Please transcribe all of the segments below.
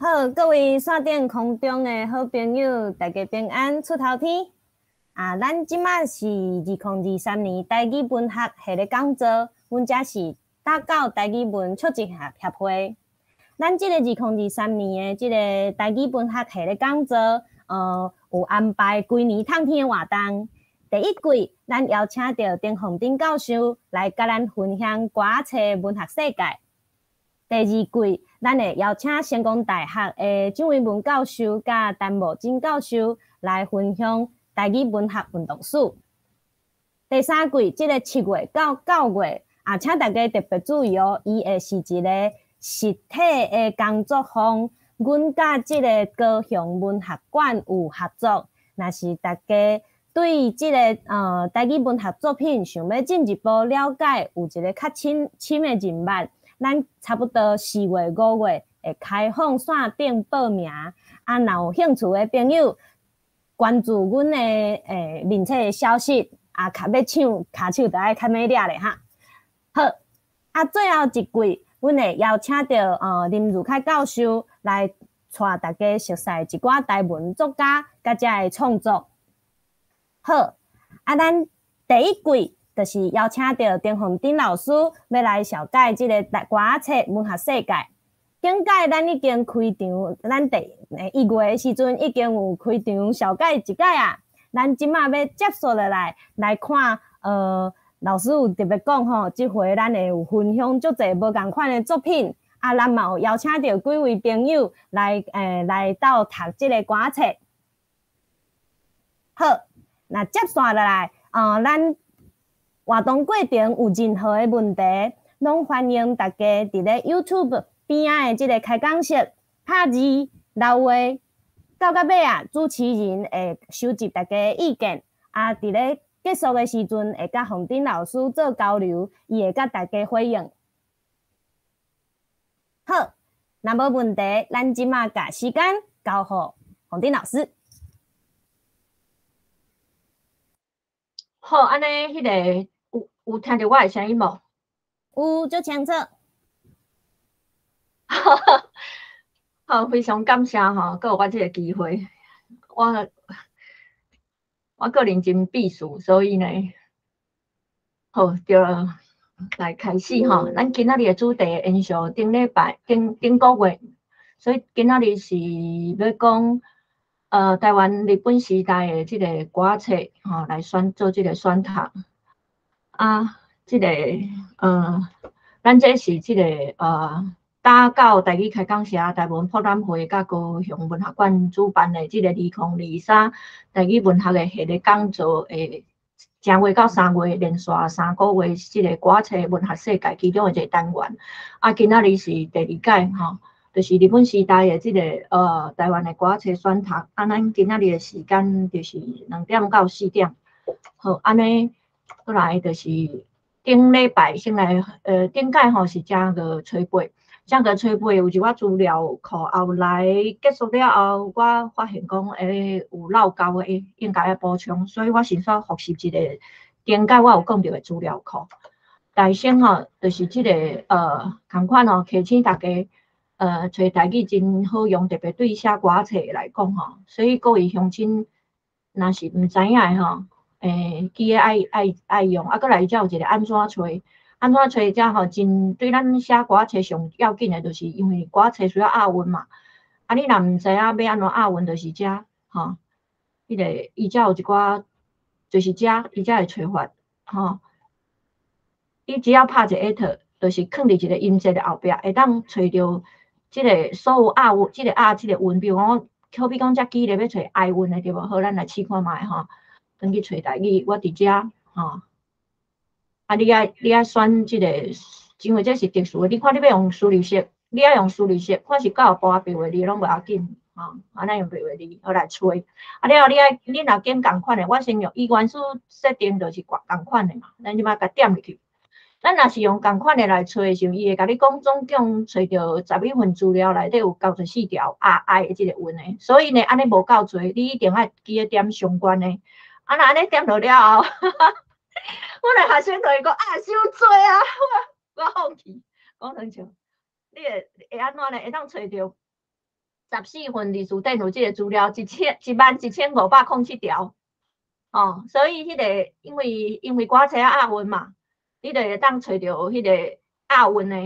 好，各位線頂空中的好朋友，大家平安，出頭天。啊，咱這馬是2023年台語文學系列講座，阮遮是打狗台語文促進協會。咱這個2023年的這個台語文學系列講座，有安排規年透天的活動。第一季，咱邀請著丁鳳珍教授來佮咱分享歌仔冊文學世界。第二季，咱會邀請成功大學的蔣維文教授佮陳慕貞教授來分享台語文學運動史。第三季，這个7月到9月，啊，請大家特別注意哦，伊會是一個實體的工作坊，阮佮這个高雄文學館有合作，若是大家對這个台語文學作品想欲進一步了解，有一个較深深的認捌，咱差不多4月、5月會開放線頂報名，啊，若有興趣的朋友，關注阮的面冊的消息，啊，較欲搶跤手就愛較猛掠咧哈。好，啊，最後一季，阮會邀請著林如凱教授來帶大家熟悉一寡台文作家佮遮的創作。好，啊，咱第一季就是邀請著丁鳳珍老師欲來紹介這個歌仔冊文學世界。頂擺咱已經開場，咱第1月的時陣已經有開場紹介一擺啊。咱這馬欲接續落來來看，老師有特別講吼，這回咱會有分享足濟無仝款的作品，啊，咱嘛有邀請著幾位朋友來鬥讀這个歌仔冊。好，那接續落來，咱活動過程有任何的問題，攏歡迎大家佇咧 YouTube 邊仔的這个開講室拍字留話，到尾仔啊，主持人會收集大家的意見，啊，佇咧結束的時陣會佮鳳珍老師做交流，伊會佮大家回應。好，若無問題，咱這馬共時間交予鳳珍老師。好，按呢，彼个有聽著我的聲音無？有，足清楚。好，非常感謝吼，閣予我這个機會。我個人真避暑，所以呢，好，就來開始吼。咱今仔日的主題延續頂禮拜、頂頂個月，所以今仔日是欲講台灣日本時代的這个歌仔冊吼，來選做這个選讀。啊，這个咱這是這个打狗台語開講社、台文博覽會佮高雄文學館主辦的這个2023台語文學的系列講座的正月到3月連續3個月，這个歌仔冊文學世界其中的一个單元。啊，今仔日是第二屆吼，就是日本時代的這个台灣的歌仔冊選讀。啊，咱今仔日的時間就是2點到4點。好，按呢，過來就是頂禮拜先來，頂擺吼是正月初八。正月初八有一寡資料庫，後來結束了後，我發現講，有落交的，應該愛補充，所以我先煞複習一下頂擺我有講著的資料庫。大先吼，就是這个仝款吼，提醒大家，揣台語真好用，特別對寫歌仔冊來講吼，所以各位鄉親若是毋知影的吼，記得愛用，啊，閣來才有一个按怎揣。按怎揣遮吼，真對咱寫歌冊上要緊的，就是因為歌冊需要押韻嘛。啊，你若毋知影欲按怎押韻，就是遮吼，彼个伊遮有一寡，就是遮伊才會揣法吼。你只要拍一個 at，就是囥佇一個音節的後壁，會當揣著這个所有押韻，這个押這个韻。比如講，好比講遮舉例欲揣押韻的對無？好，咱來試看覓吼。轉去揣台語，我佇遮吼。啊，你愛選這個，因為這是特殊的。你看你欲用輸入式，你愛用輸入式，看是敢有跋白話字攏無要緊，吼。啊，咱用白話字好來揣。啊，了後你愛，你若揀仝款的，我先用伊原始設定就是仝款的嘛，咱這馬共點入去。咱若是用仝款的來揣的時陣，伊會共你講總共揣著11份資料內底有94條押愛的這個韻的，所以呢，按呢無夠濟，你一定愛記得點相關的。啊，若按呢點落了後，阮的學生就會講啊，傷濟啊，我放棄。講成像，你會按怎呢？會當揣著14份字词典有這个资料，11,1507條，哦，所以彼个因為歌仔冊押韻嘛，你就會當揣著彼個押韻的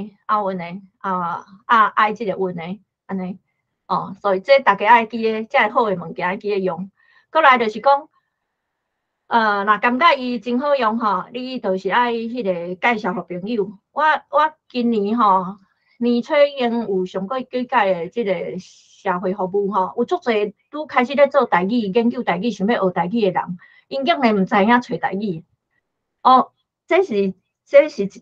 啊押愛這个韻的，按呢，哦，所以這逐家愛記得，這个好的物件愛記得用。閣來就是講，若感覺伊真好用吼，你就是愛彼个介紹予朋友。我今年吼年初已經有上過幾屆的這个社會服務吼，有足濟拄開始咧做台語研究台語，想欲學台語的人，𪜶竟然毋知影揣台語。哦，這是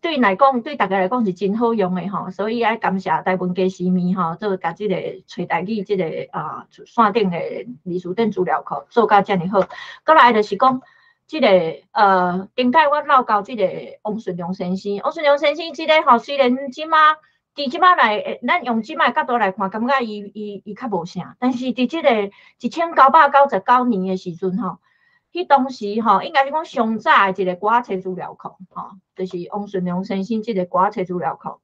對𪜶來講，對逐家來講是真好用的吼，所以愛感謝台文家時物吼，做共這個揣台語這個啊線頂的字詞典資料庫做甲遮爾好。閣來就是講，這个頂擺我落到這個王順良先生，王順良先生這个吼，雖然這馬佇這馬來，咱用這馬的角度來看，感覺伊較無啥，但是佇這个1999年的時陣吼，彼當時吼，應該是講上早的一个歌冊資料庫，吼，就是王順良先生這个歌冊資料庫。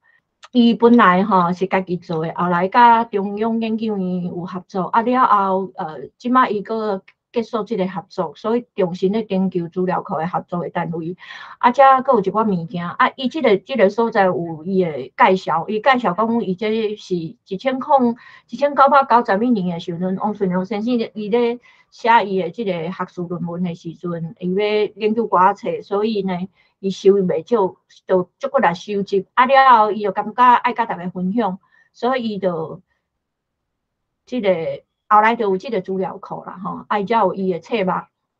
伊本來吼是家己做的，後來佮中央研究院有合作，啊了後，這馬伊閣結束這个合作，所以重新咧研究資料庫的合作的單位，啊，遮閣有一寡物件，啊，伊這个所在有伊的介紹，伊介紹講伊這是1991年的時陣，王順良先生伊咧寫伊的這个學術論文的時陣，伊欲研究歌冊，所以呢，伊收袂少，就足骨力收集，啊了後伊就感覺愛佮逐家分享，所以伊就這个後來就有這个資料庫啦，吼，啊伊才有伊的冊目，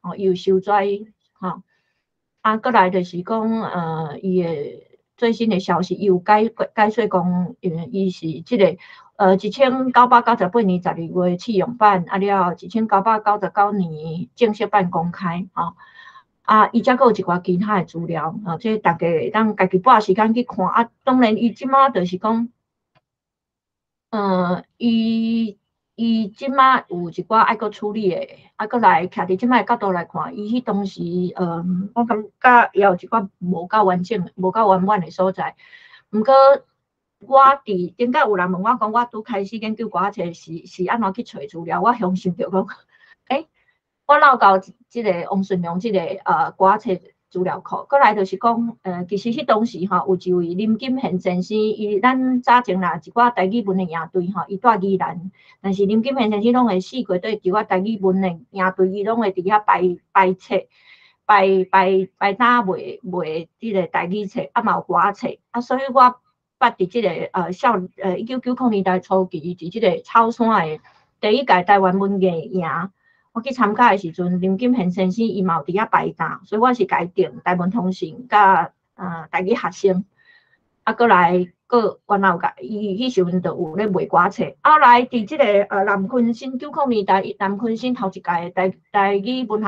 吼，伊有收載，吼，啊，閣來就是講，伊的最新的消息，伊有解解說講，因為伊是這个，1998年12月試用版，啊了後1999年正式版公開，吼，啊，伊才閣有一寡其他的資料，吼，這逐家會當家己撥時間去看，啊，當然伊這馬就是講，伊這馬有一寡愛閣處理的，啊，閣來徛佇這馬的角度來看，伊彼當時，我感覺也有一寡無夠完整、無夠圓滿的所在。毋過，我佇頂擺有人問我講，我拄開始研究歌冊是按怎去揣資料，我相信著講，我落到這個王順良這个歌冊資料庫，閣來就是講，其實彼當時吼有一位林金賢先生，伊咱早前啦一寡台語文的營隊吼，伊蹛宜蘭，但是林金賢先生攏會四界對一寡台語文的營隊，伊攏會佇遐擺擺冊、擺擺擺擔賣賣這个台語冊，啊嘛有歌冊，啊所以我捌佇這个1990年代初期，佇這个草山的第一屆台灣文藝營。我去參加的時陣，林金賢先生伊嘛有佇遐擺檔，所以我是共伊訂台文通訊佮台語學生，啊，閣來閣原來有共伊彼時陣就有咧賣歌冊，後來佇這个南鯤鯓90年代南鯤鯓頭一屆的台語文學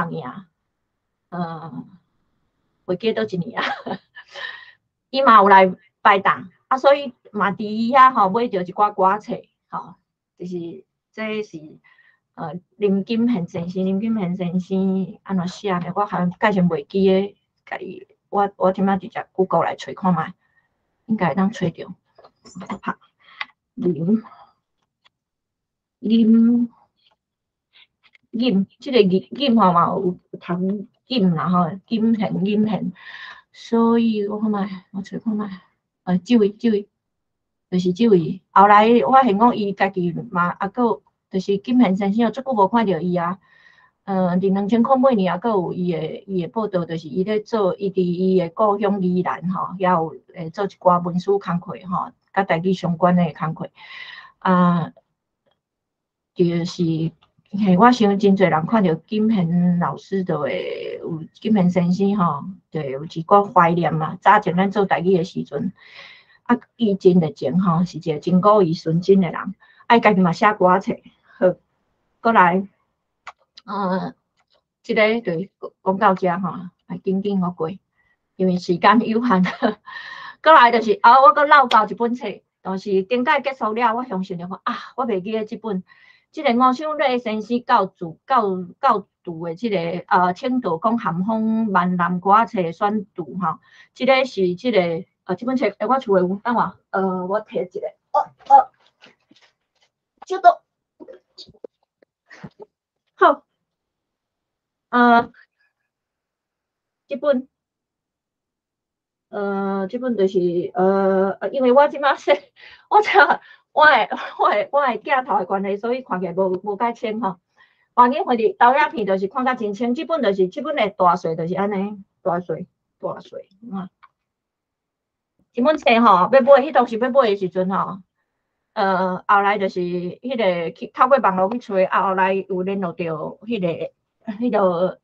營，袂記佗一年啊，伊嘛有來擺檔，啊，所以嘛佇伊遐吼買著一寡歌冊，吼，就是這是。林金賢先生，林金賢先生按怎寫呢？我好像蓋先袂記得，共伊，我這馬直接 Google 來揣看覓，應該會當揣著。拍林林金，這个金金吼嘛有讀金啦吼，金賢金賢，所以我看覓，我揣看覓，這位這位，就是這位。後來發現講伊家己嘛猶閣。就是金賢先生，足久無看著伊啊。佇2008年猶閣有伊的報道，就是伊咧做，伊佇伊的故鄉宜蘭吼，遐有會做一寡文書工課吼，佮台語相關的工課。啊，就是嘿，我想真濟人看著金賢老師，就會有金賢先生吼，就會有一寡懷念嘛。早前咱做台語的時陣，啊，伊真熱情吼，是一個真古意純真的人，啊，伊家己嘛寫歌冊。好，閣來，這个就講到這吼，來緊緊予過，因為時間有限。閣來就是，啊，我閣落到一本冊，就是頂擺結束了，我相信就講啊，我袂記得這本，這个吳守禮先生教注教教注的這个請道講咸豐閩南歌冊選注吼，這个是這个這本冊，我厝內有，等我，我提一下，哦哦，這個。好，這本就是因為我這馬說，我這我的鏡頭的關係，所以看起來無介清吼。環境會佇投影片就是看甲真清，這本就是這本的大細就是按呢，大細大細啊。這本冊吼，欲買，彼當時欲買的時陣吼，後來就是彼个去透過網路去揣，啊，後來有聯絡著彼个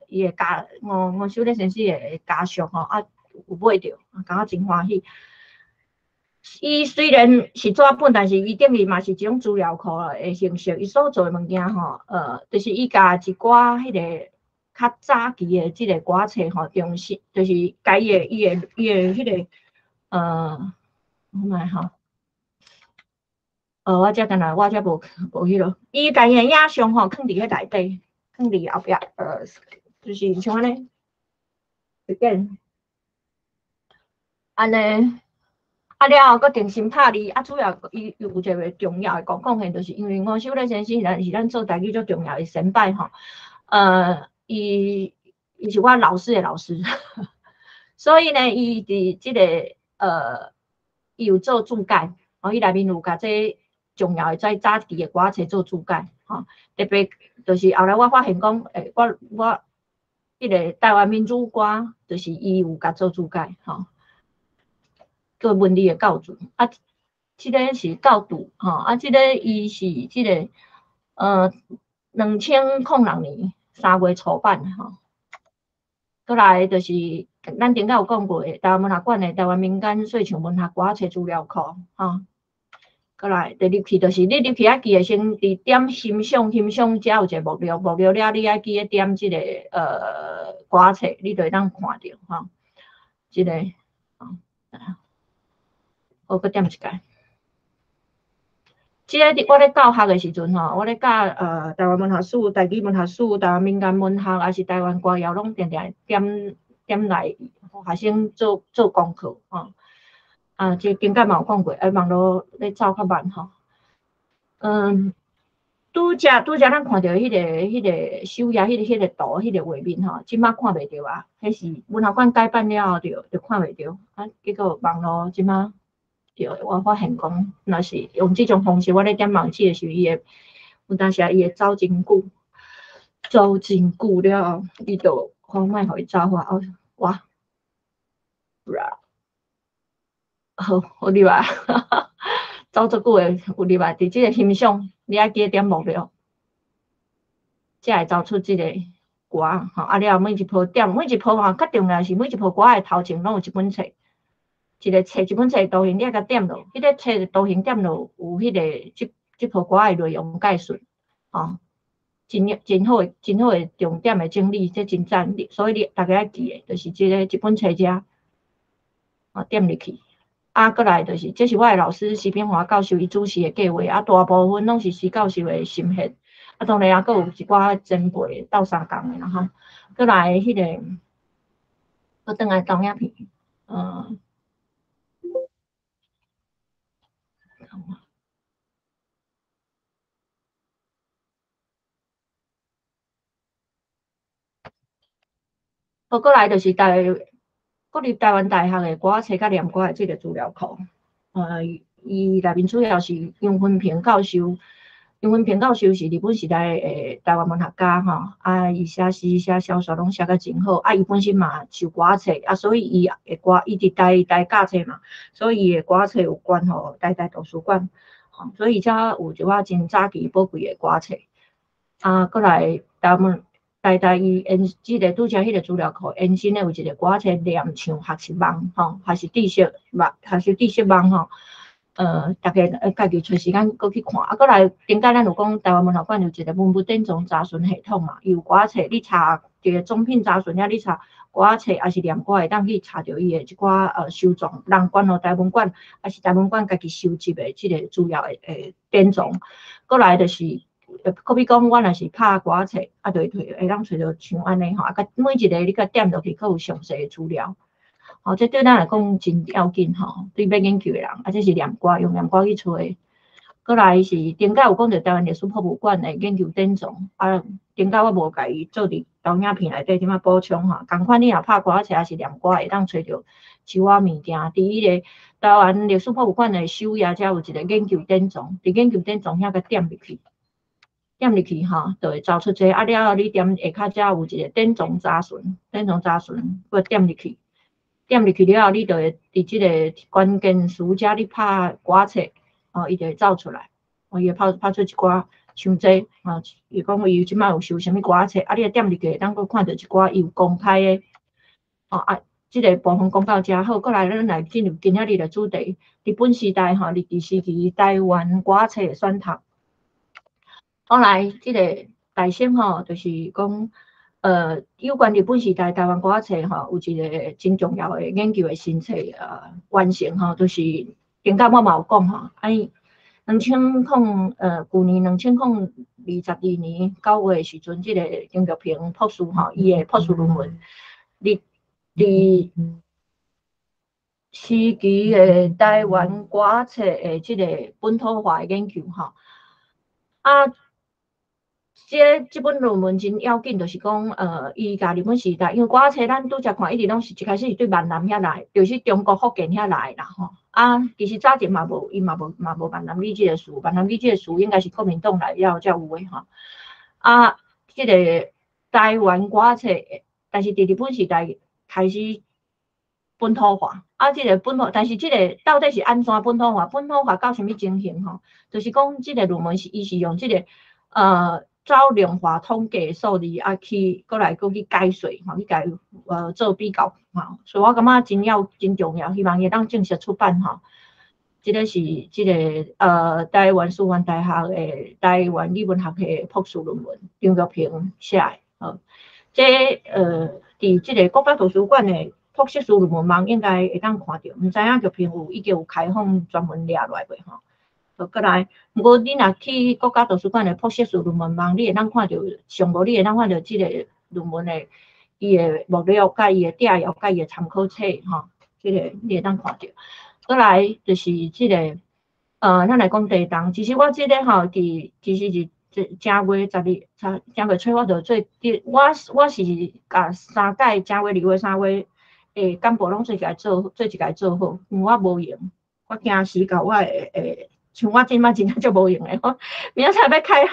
伊的家吳秀麗先生的家屬吼，啊，有買著，感覺真歡喜。伊雖然是紙本，但是伊等於嘛是一種資料庫的形式。伊所做的物件吼，就是伊共一寡彼个較早期的這個歌冊吼，重新就是共伊的彼个，我來吼，我這敢若我這無彼落，伊共伊的影像吼，囥佇彼內底，囥佇後壁，就是像按呢，隨便，按呢。啊了後，閣重新拍字，啊，主要伊有一个重要的貢獻，就是因為吳秀麗先生是咱做台語足重要的先輩吼，伊是我老師的老師，所以呢，伊佇這個伊有做注解，吼，伊內面有共這重要的這早期的歌冊做注解，吼，特別就是後來我發現講，我彼個台灣民主歌，就是伊有共做注解，吼。做文字的校注，啊，這个是校注，吼，啊，這个伊是這个，2006年3月初版，吼。閣來就是咱頂擺有講過的，台灣文學館的台灣民間說唱文學歌冊資料庫，吼。閣來第入去就是你入去愛記得先佇點欣賞，欣賞遮有一个目錄，目錄了你愛記得點這个歌冊，你就會當看著，吼。這个，吼。我閣點一擺。這个我咧教學的時陣吼，我咧教台灣文學史、台語文學史、台灣民間文學，抑是台灣歌謠，攏定定點點來，予學生做做功課吼。啊，這頂擺嘛有講過，啊，網路咧走較慢吼。拄才咱看著彼个首頁，彼个圖，彼个畫面吼，這馬看袂著啊。彼是文學館改版了後，就看袂著。啊，結果網路這馬。對，我發現講，若是用這種方式，我咧點網址的時候，伊會有當時啊，伊會走真久，走真久了後，伊就我莫予伊走啊，我，好，我入來，走足久的有入來，佇這个欣賞，你愛記得點目錄，才會走出這个歌吼。啊了後每一鋪點，每一鋪吼，較重要是每一鋪歌的頭前攏有一本冊。一个冊，一本冊圖形，你愛共點落，彼个冊圖形點落有彼个這鋪歌的內容概述，吼，真好的重點的整理，這真讚，所以你逐家愛記的，就是這个一本冊遮，吼，點入去，啊，閣來就是，這是我的老師徐炳華教授伊主持的計劃，啊，大部分攏是徐教授的心血，啊，當然也閣有一寡前輩鬥相共的啦吼，閣來彼个，閣轉來投影片，好，閣來就是國立台灣大學的歌冊佮念歌的這个資料庫，伊內面主要是楊芬平教授，楊芬平教授是日本時代的台灣文學家吼，啊，伊寫詩寫小說攏寫甲真好，啊，伊本身嘛收歌冊，啊，所以伊的歌，伊佇台大教冊嘛，所以伊的歌冊有捐予台大圖書館，吼，所以才有一寡真早期寶貴的歌冊，啊，閣來台灣。台大伊延這个拄才彼個資料庫延伸的有一個歌冊念唱學習網吼，學習知識網，學習知識網吼。逐家家己揣時間閣去看。啊，閣來頂擺咱有講台灣文學館有一個文物典藏查詢系統嘛，伊有歌冊，你查一個總品查詢遐，你查歌冊抑是念歌會當去查著伊的一寡收藏，人捐予台文館，抑是台文館家己收集的這個資料的典藏。閣來就是。好比講，我若是拍歌冊，啊，就會揣會當揣著像按呢吼，啊，每一個你共點落去，閣有詳細的資料。吼，這對咱來講真要緊吼，對欲研究的人，啊，這是念歌，用念歌去揣。閣閣來是頂擺有講著台灣歷史博物館的研究典藏，啊，頂擺我無共伊做佇投影片內底點仔補充吼。仝款你若拍歌仔冊抑是念歌，會當揣著一寡物件。佇彼个台灣歷史博物館的首頁遮有一個研究典藏，佇研究典藏遐閣點入去，點入去吼，就會走出這個。啊了後你點下跤遮有一個典藏查詢，典藏查詢，閣點入去，點入去了後，你就會佇這個關鍵詞遮你拍歌冊。哦，伊就會走出來，哦，伊會拍拍出一寡像這，吼，伊講伊這擺有收啥物歌冊，啊，你點入去會當閣看著一寡伊有公開的，哦啊，這个部分講到遮好，閣來咱來進入今仔日的主題，日本時代吼，日治時期台灣歌冊的選讀。後來這個大先吼，就是講，有關日本時代台灣歌冊吼，有一個真重要的研究的新冊完成吼，就是頂擺我嘛有講吼，啊，舊年2022年9月的時陣，這個張玉萍博士吼，伊的博士論文，日治時期的台灣歌冊的這個本土化的研究吼，啊，這本論文真要緊，就是講，伊共日本時代，因為歌冊咱拄才看，一直攏是一開始是對閩南遐來，就是中國福建遐來啦吼。啊，其實早前嘛無，伊嘛無嘛無閩南語這個詞，閩南語這個詞應該是國民黨來了後才有的吼。啊，這個台灣歌冊，但是佇日本時代開始本土化，啊，這個本土，但是這個到底是按怎本土化？本土化到啥物情形吼？就是講這個論文是伊是用這個走量化統計數字啊，去閣來閣去解說吼，去共做比較吼，所以我感覺真要真重要，希望伊會當正式出版吼。這个是這个台灣師範大學的台灣語文學系博士論文，張玉萍寫的。吼，這佇這个國家圖書館的博士論文網應該會當看著，毋知影玉萍有已經有開放專門掠落來未吼？閣來，毋過你若去國家圖書館的博士論文網，你會當看著上無，你會當看著這个論文的伊的目錄、佮伊的摘要、佮伊的參考冊吼，這个你會當看著。閣來就是這个，咱來講地動，其實我這个吼，佇其實是正月十二，正月初我就做，我是共三屆正月、二月、三月的幹部攏做起來做，做一共做好，因為我無閒，我驚死共我會。像我這擺真正足無閒的吼，明仔載欲開學，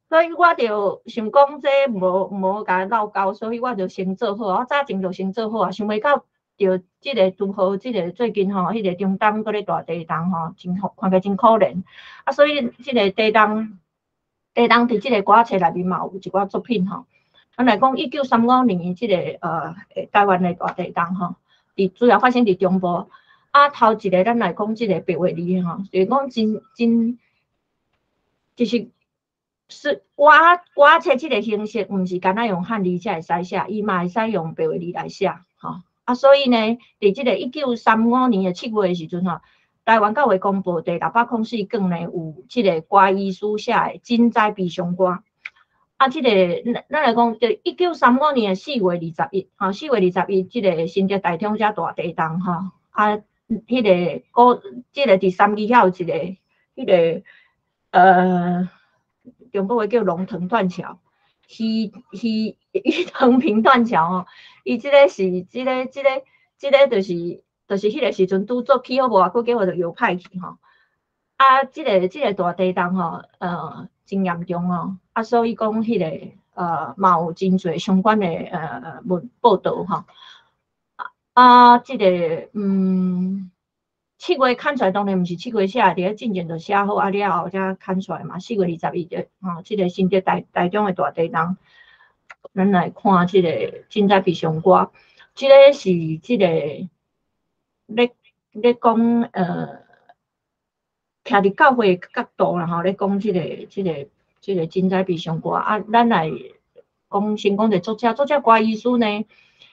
所以我就想講這無無共落交，所以我就先做好。我早前就先做好啊，想袂到著這个拄好，這个最近吼，彼个中東閣咧大地動吼，真看起來真可憐。啊，所以這个地動，地動佇這个歌冊內面嘛有一寡作品吼。咱來講，1935年這个台灣的大地動吼，佇主要發生佇中部。啊，頭一个咱來講這個白話字吼，就是講真真，就是是歌歌冊這个形式，毋是干焦用漢字才會使寫，伊嘛會使用白話字來寫，吼。啊，所以呢，佇這个1935年的7月的時陣吼，台灣教會公報第604卷呢，有這个歌醫師寫的《震災悲傷歌》。啊，這个咱來講，就1935年的4月21，吼，四月二十一，這个新竹台中遮大地動，吼，啊。彼个古，這个佇三義遐有一个，彼个中國話叫龍騰斷橋，魚魚魚藤坪斷橋吼，伊這个是這个這個這个就是彼個時陣拄做起好無偌久，結果就搖歹去吼。啊，這个這个大地動吼，真嚴重哦。啊，所以講彼个嘛有真濟相關的文報導吼。啊，這个7月刊出來當然毋是七月寫，佇咧進前就寫好，啊了後才刊出來嘛。4月21日，吼，這个新竹台台中的大地動，咱來看這个震災悲傷歌，這个是這个咧咧講徛佇教會角度啦吼，咧講這个這个這个震災悲傷歌。啊，咱來講先講一个作者，作者歌醫師呢，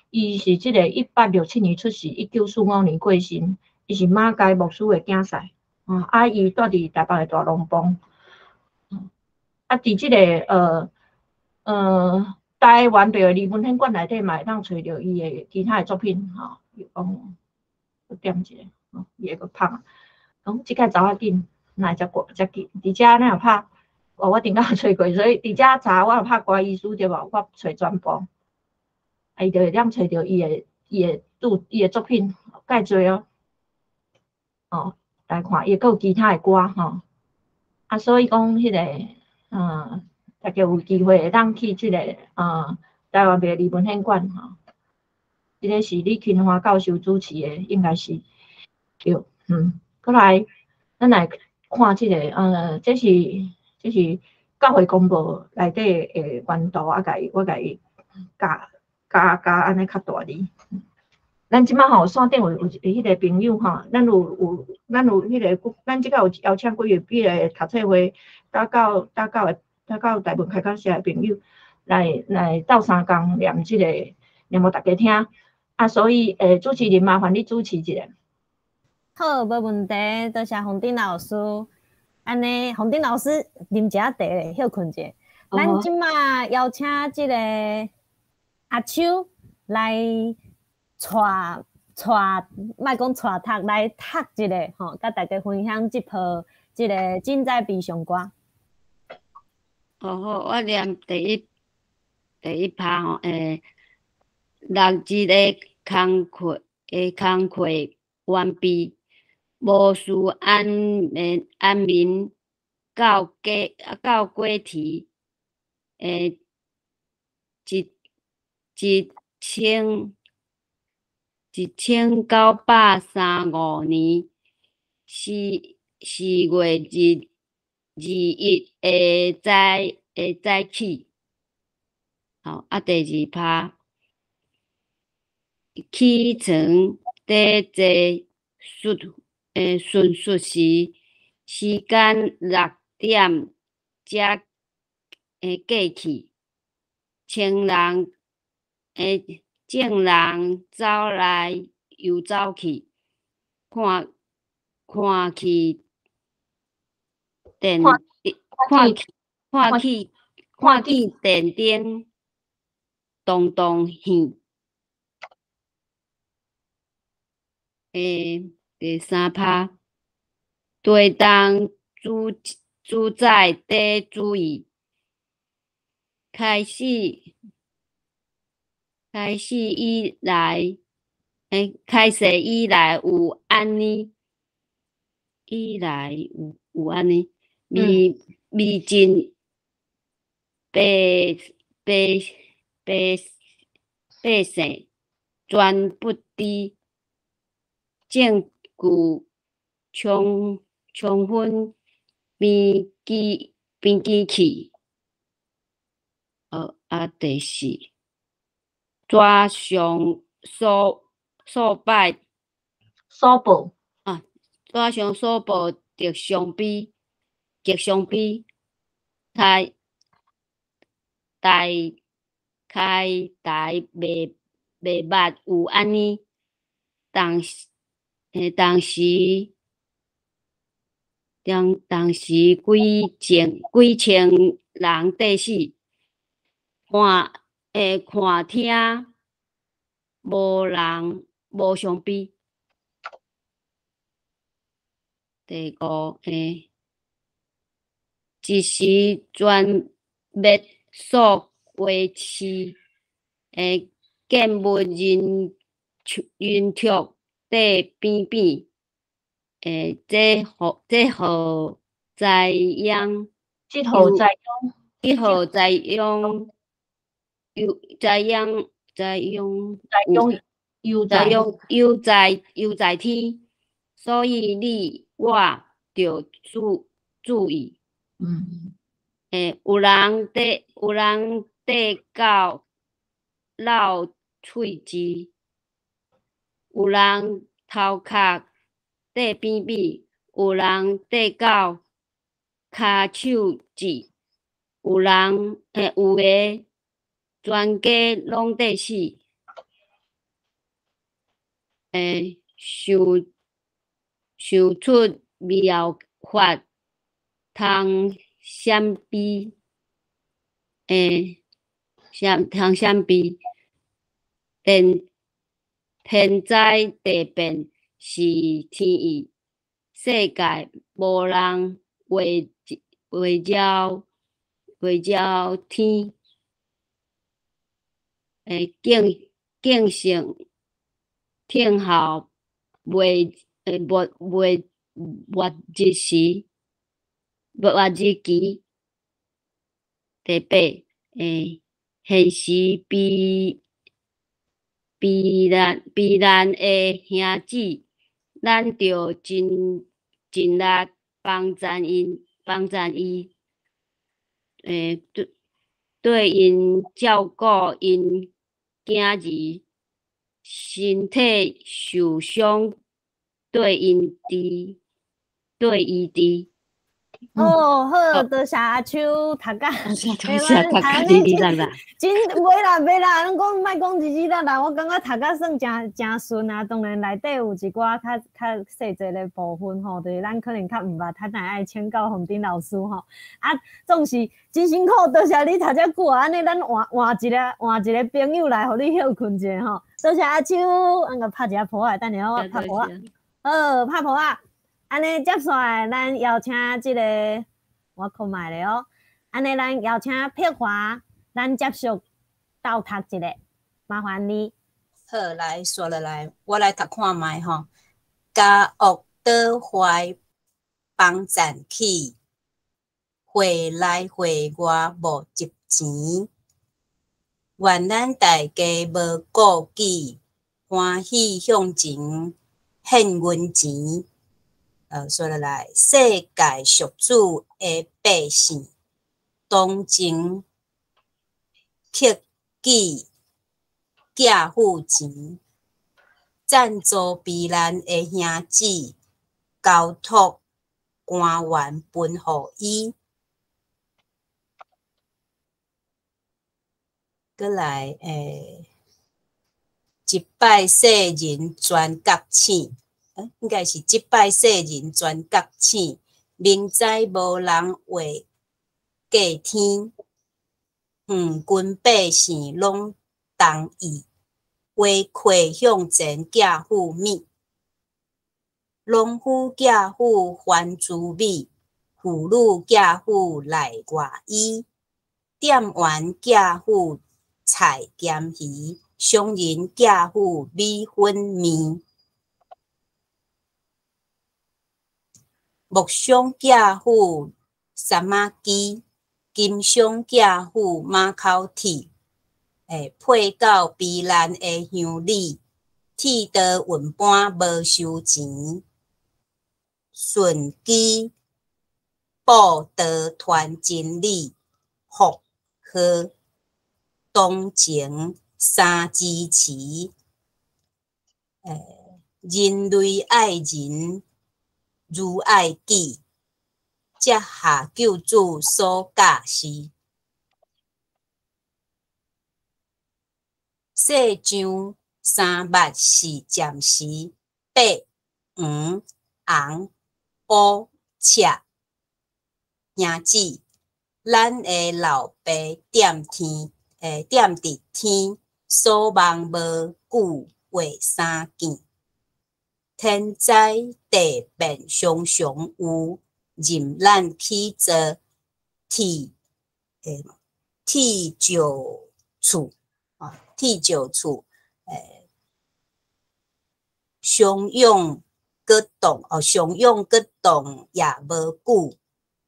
伊是這个1867年出世，1945年過身。伊是馬偕牧師的囝婿，啊，伊住佇台北的大龍峒。啊，佇這个台灣白話字文獻館內底嘛會當揣著伊的其他的作品，吼。伊講，閣點一下，吼，伊會閣拍，講這擺走較緊，若才過才記。佇遮咱若拍，哦，我頂工有揣過，所以佇遮查我若拍歌醫師對無？我揣全部，啊，伊就會當揣著伊的作品，蓋濟哦。哦，來看伊閣有其他的歌吼。啊，所以講彼個，大家有機會會當去這個，台灣白字文獻館吼。這个是李勤華教授主持的，應該是對，閣來，咱來看這個，這是教會公報內底的原圖，啊，共伊我共伊加加加按呢較大字。咱這擺吼線頂有彼个朋友吼，咱有彼个，咱這擺有邀請幾位彼个讀冊會搭到台文開講社的朋友來鬥相共念這個念予大家聽。啊，所以主持人麻煩你主持一下。好，無問題，多謝洪丁老師。按呢，洪丁老師啉一下茶咧，歇睏者。咱這擺邀請這个阿秋來帶帶，莫講帶讀來讀一下吼，佮大家分享這部這个震災悲傷歌。哦好，我念第一拍吼，六日的工課完畢，無事安眠到過提，1935年4月21的早起，好，啊，第二拍，起床佇坐順序時，時間6點才過去，千人眾人走來又走去，看去電看去看去看見電燈動動響。第三拍，地動主宰得注意，開始以來有按呢，以來有按呢，未盡百姓全不知。證據充分編機器，啊，第四，紙上所擺所報啊，紙上所報極傷悲，極傷悲，開台袂捌有按呢，當時幾千人綴死，看聽無人無傷悲。第五，一時全滅數家市，見物人畜綴扁扁，這號災殃，這號災殃，這號災殃，有災殃，災殃，災殃，猶在猶在天，所以你我著注意。有人綴到落喙舌，有人頭殼綴扁扁，有人綴到跤手指，有的全家攏綴死。想出妙法通閃避，通閃避，天災地變是天意，世界無人圍圍繞圍繞天，敬敬聖聽候未末未末日時，末日期。第八，現時避避難避難的兄姊，咱著盡盡力幫贊𪜶，幫贊伊，對對𪜶照顧𪜶囝兒，身體受傷，對𪜶治，對伊治。哦，好，多謝阿秋讀甲，多謝讀甲哩哩啦啦。真袂啦袂啦，攏講莫講哩哩啦啦，我感覺讀甲算誠誠順啊。當然內底有一寡較較細節的部分吼，就是咱可能較毋捌，較愛請教洪丁老師吼。啊，總是真辛苦，多謝你讀遮久啊，按呢咱換換一個換一個朋友來，予你歇睏一下吼。多謝阿秋，按共拍一下噗仔，等下我拍噗仔。好，拍噗仔。按呢接煞來，咱邀請這个我看覓咧哦。按呢，咱邀請碧華，咱接續鬥讀一下，麻煩你。好，來煞落來，我來讀看覓吼。共惡倒壞幫贊起，會內會外無執錢。願咱大家無顧忌，歡喜向前獻銀錢。煞落來，世界屬主的百姓，同情克己寄付錢，贊助避難的兄姊，交託官員分予伊。閣來，一擺世人全覺醒。應該是這擺世人全覺醒，明知無人話過天，遠近百姓攏同意，畫溪向前寄付米，農夫寄付番薯米，婦女寄付內外衣，店員寄付菜兼魚，商人寄付米粉麵。木商寄付三仔機，金商寄付馬口鐵，配到避難的鄉里，剃刀運搬無收錢，順機布道傳真理，福禍同情三支持，人類愛人如愛己，這下救主所教示。世上三物是暫時，白、黃、紅、烏、赤。兄姊，咱的老爸踮天，踮佇天，所望無久會相見。天災地變常常有，任咱去做鐵鐵石厝啊，鐵石厝，相擁閣動哦，相擁閣動也無久，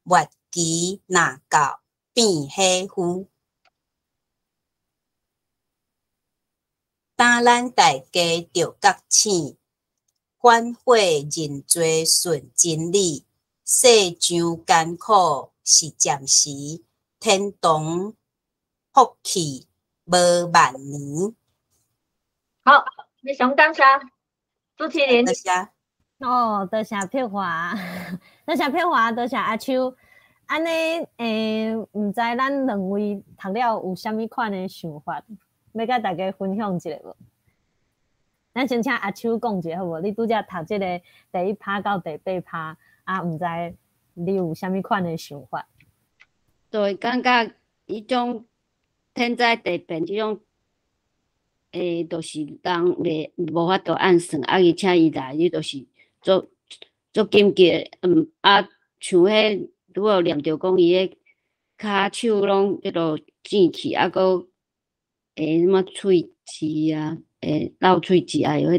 末期若到變火夫。當咱大家著覺醒。反悔認罪順真理，世上艱苦是暫時，天堂福氣無萬年。好，非常感謝主持人。多謝。哦，多謝碧華，多謝碧華，多謝阿秋。按呢，毋知咱兩位讀了有啥物款的想法，欲佮大家分享一下無？咱先請阿秋講一下好無？你拄才讀這个第一趴到第八趴，啊，毋知你有啥物款的想法？對，感覺彼種天災地變這種，就是人袂無法度按算，啊，而且伊來，伊就是做足緊急的，啊，像彼拄仔有念著講伊彼跤手攏彼落剪去，啊，閣啥物喙舌啊，落喙舌啊，彼個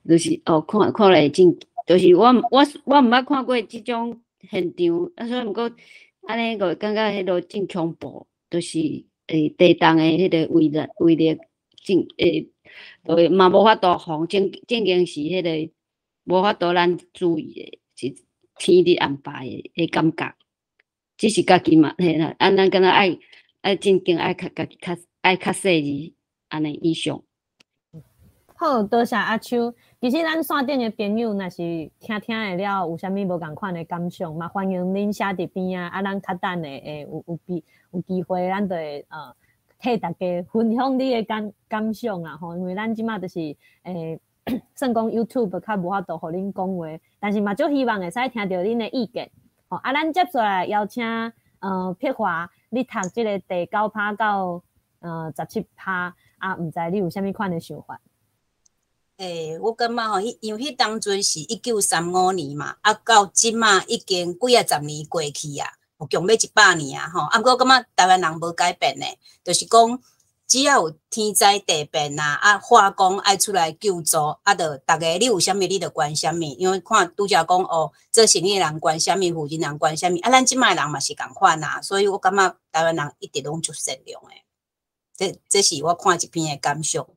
就是哦，看看來真，就是我毋捌看過這種現場，啊，所以毋過按呢個感覺彼落真恐怖，就是地動的彼個威力威力真就嘛無法度防，正正經是彼個無法度咱注意的，是天佇安排的彼感覺，只是家己嘛嘿啦，啊，咱敢若愛愛真經愛較家己較愛較細膩，按呢以上。好，多謝阿秋。其實咱線頂的朋友，若是聽聽會了，有啥物無仝款的感想，嘛歡迎恁寫佇邊仔，啊，咱較等下會有機會，咱就會替大家分享你的感想啦吼。因為咱這馬就是算講 YouTube 較無法度予恁講話，但是嘛足希望會使聽著恁的意見。吼，啊，咱接下來邀請碧華，你讀這个第九趴到17趴，啊，毋知你有啥物款的想法？欸，我感覺吼，彼因為彼當陣是1935年嘛，啊，到這馬已經幾仔十年過去啊，有強欲100年啊吼。啊，毋過我感覺台灣人無改變呢，就是講只要有天災地變啊，啊，化工愛出來救助，啊，就逐家你有啥物你就捐啥物，因為看拄才講哦，做生意的人捐啥物，負責人捐啥物，啊，咱這馬的人嘛是仝款啊，所以我感覺台灣人一直攏足善良的，這是我看這篇的感想。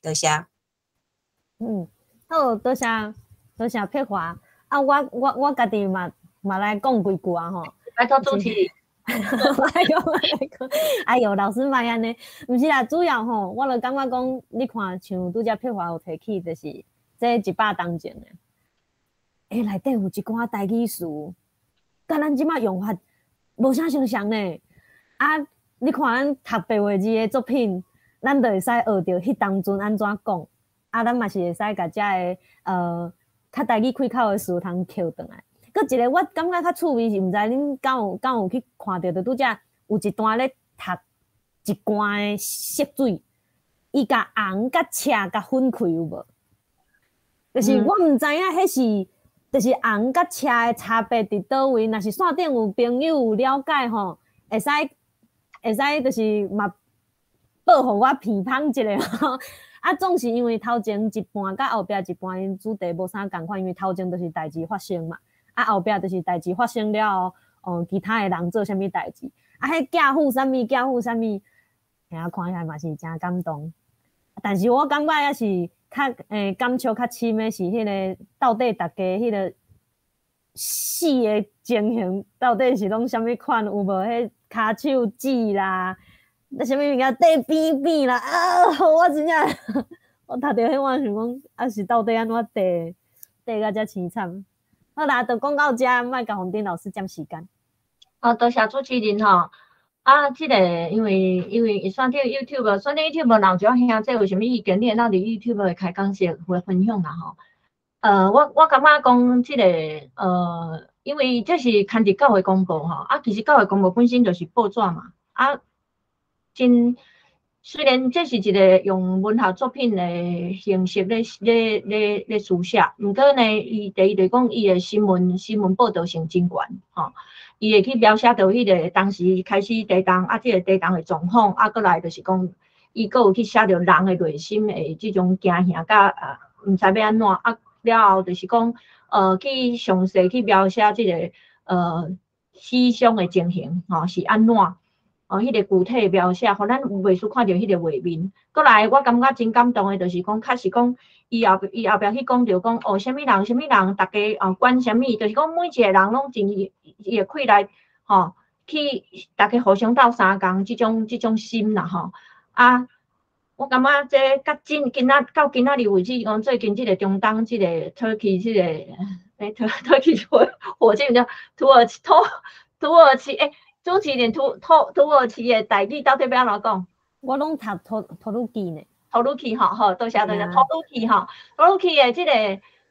多謝。好，多謝多謝碧華。啊，我家己嘛嘛來講幾句啊吼。拜託主持人。來講來講，哎喲，老師莫按呢，毋是啦，主要吼，我就感覺講，你看像拄才碧華有提起，就是這100冬前的，欸，內底有一寡台語詞，佮咱這馬用法無啥相像呢。啊，你看咱讀白話字的作品，咱就會使學著彼當陣按怎講，啊，咱嘛是會使共遮个較台語開口的詞通抾轉來。閣一个我感覺較趣味是，毋知恁敢有敢有去看著，就拄才有一段咧讀一罐的色水，伊共紅佮赤共分開有無？就是我毋知影彼是，就是紅佮赤的差別佇佗位。若是線頂有朋友有了解吼，會使會使就是嘛報予我鼻芳一下吼。啊，總是因為頭前一半佮後壁一半𪜶主題無啥仝款，因為頭前就是代誌發生嘛，啊後壁就是代誌發生了後，哦，其他的人做啥物代誌，啊，彼寄付啥物，寄付啥物，聽看起來嘛是誠感動。但是我感覺猶是較感觸較深的是彼个到底逐家彼个死的情形，到底是攏啥物款？有無彼跤手指啦？那啥物物件綴扁扁啦？啊！我真正我讀著彼我想講，啊是到底按怎綴綴甲遮凄慘？好啦，就講到遮，莫共洪丁老師佔時間。好，多謝主持人吼。啊，這個因為因為線頂 YouTube，線頂 YouTube 人就兄弟有啥物意見，你會當佇 YouTube 的開講室會分享啦吼。我感覺講這個因為這是刊佇教會公報吼，啊，其實教會公報本身就是報紙嘛，啊，真雖然這是一個用文學作品的形式咧書寫，毋過呢，伊第一就是講伊的新聞報導性真懸吼，伊會去描寫著彼個當時開始地動，啊，這個地動的狀況，啊，閣來就是講，伊閣有去寫著人的內心的這種驚嚇佮啊，毋知欲按怎，啊，了後就是講，去詳細去描寫這個死傷的情形，吼，是按怎。哦，彼個具體描寫，予咱袂輸看著彼個畫面。閣來，我感覺真感動的，就是講，確實講，伊後壁去講著講，哦，啥物人，啥物人，逐家哦管啥物，就是講每一個人攏盡伊伊的氣力，吼，去逐家互相鬥相共，這種心啦，吼。啊，我感覺這較真今仔到今仔日為止，講最近這個中東這個 Turkey 這個，欸，Turkey 火箭叫土耳其土耳其欸。主持人土耳其的台語到底欲按怎講？我攏讀土耳其呢。土耳其吼，好，多謝多謝。土耳其吼，土耳其的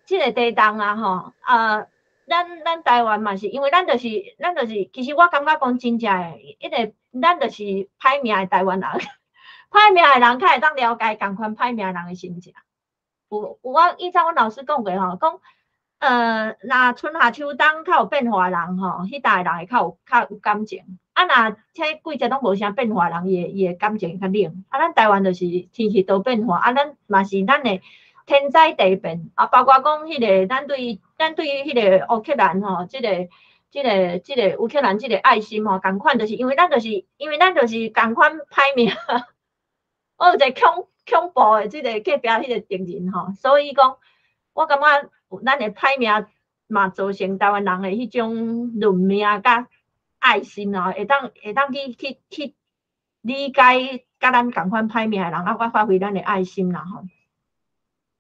這個地動啊吼，啊，咱台灣嘛是，因為咱就是，其實我感覺講真正的，彼個咱就是歹命的台灣人，歹命的人較會當了解仝款歹命人的心情。有有我以前阮老師講過吼，講若春夏秋冬較有變化的人吼，彼搭的人會較有感情。啊，若這季節攏無啥變化的人，伊的感情較冷。啊，咱台灣就是天氣多變化，啊，咱嘛是咱的天災地變，啊，包括講彼個咱對彼個烏克蘭吼，這個烏克蘭這個愛心吼，仝款就是因為咱就是仝款歹命。我有一個恐怖的這個隔壁彼個敵人吼，所以講我感覺咱的歹命嘛造成台灣人的彼種認命佮愛心哦，會當去理解佮咱仝款歹命的人，啊，我發揮咱的愛心啦吼。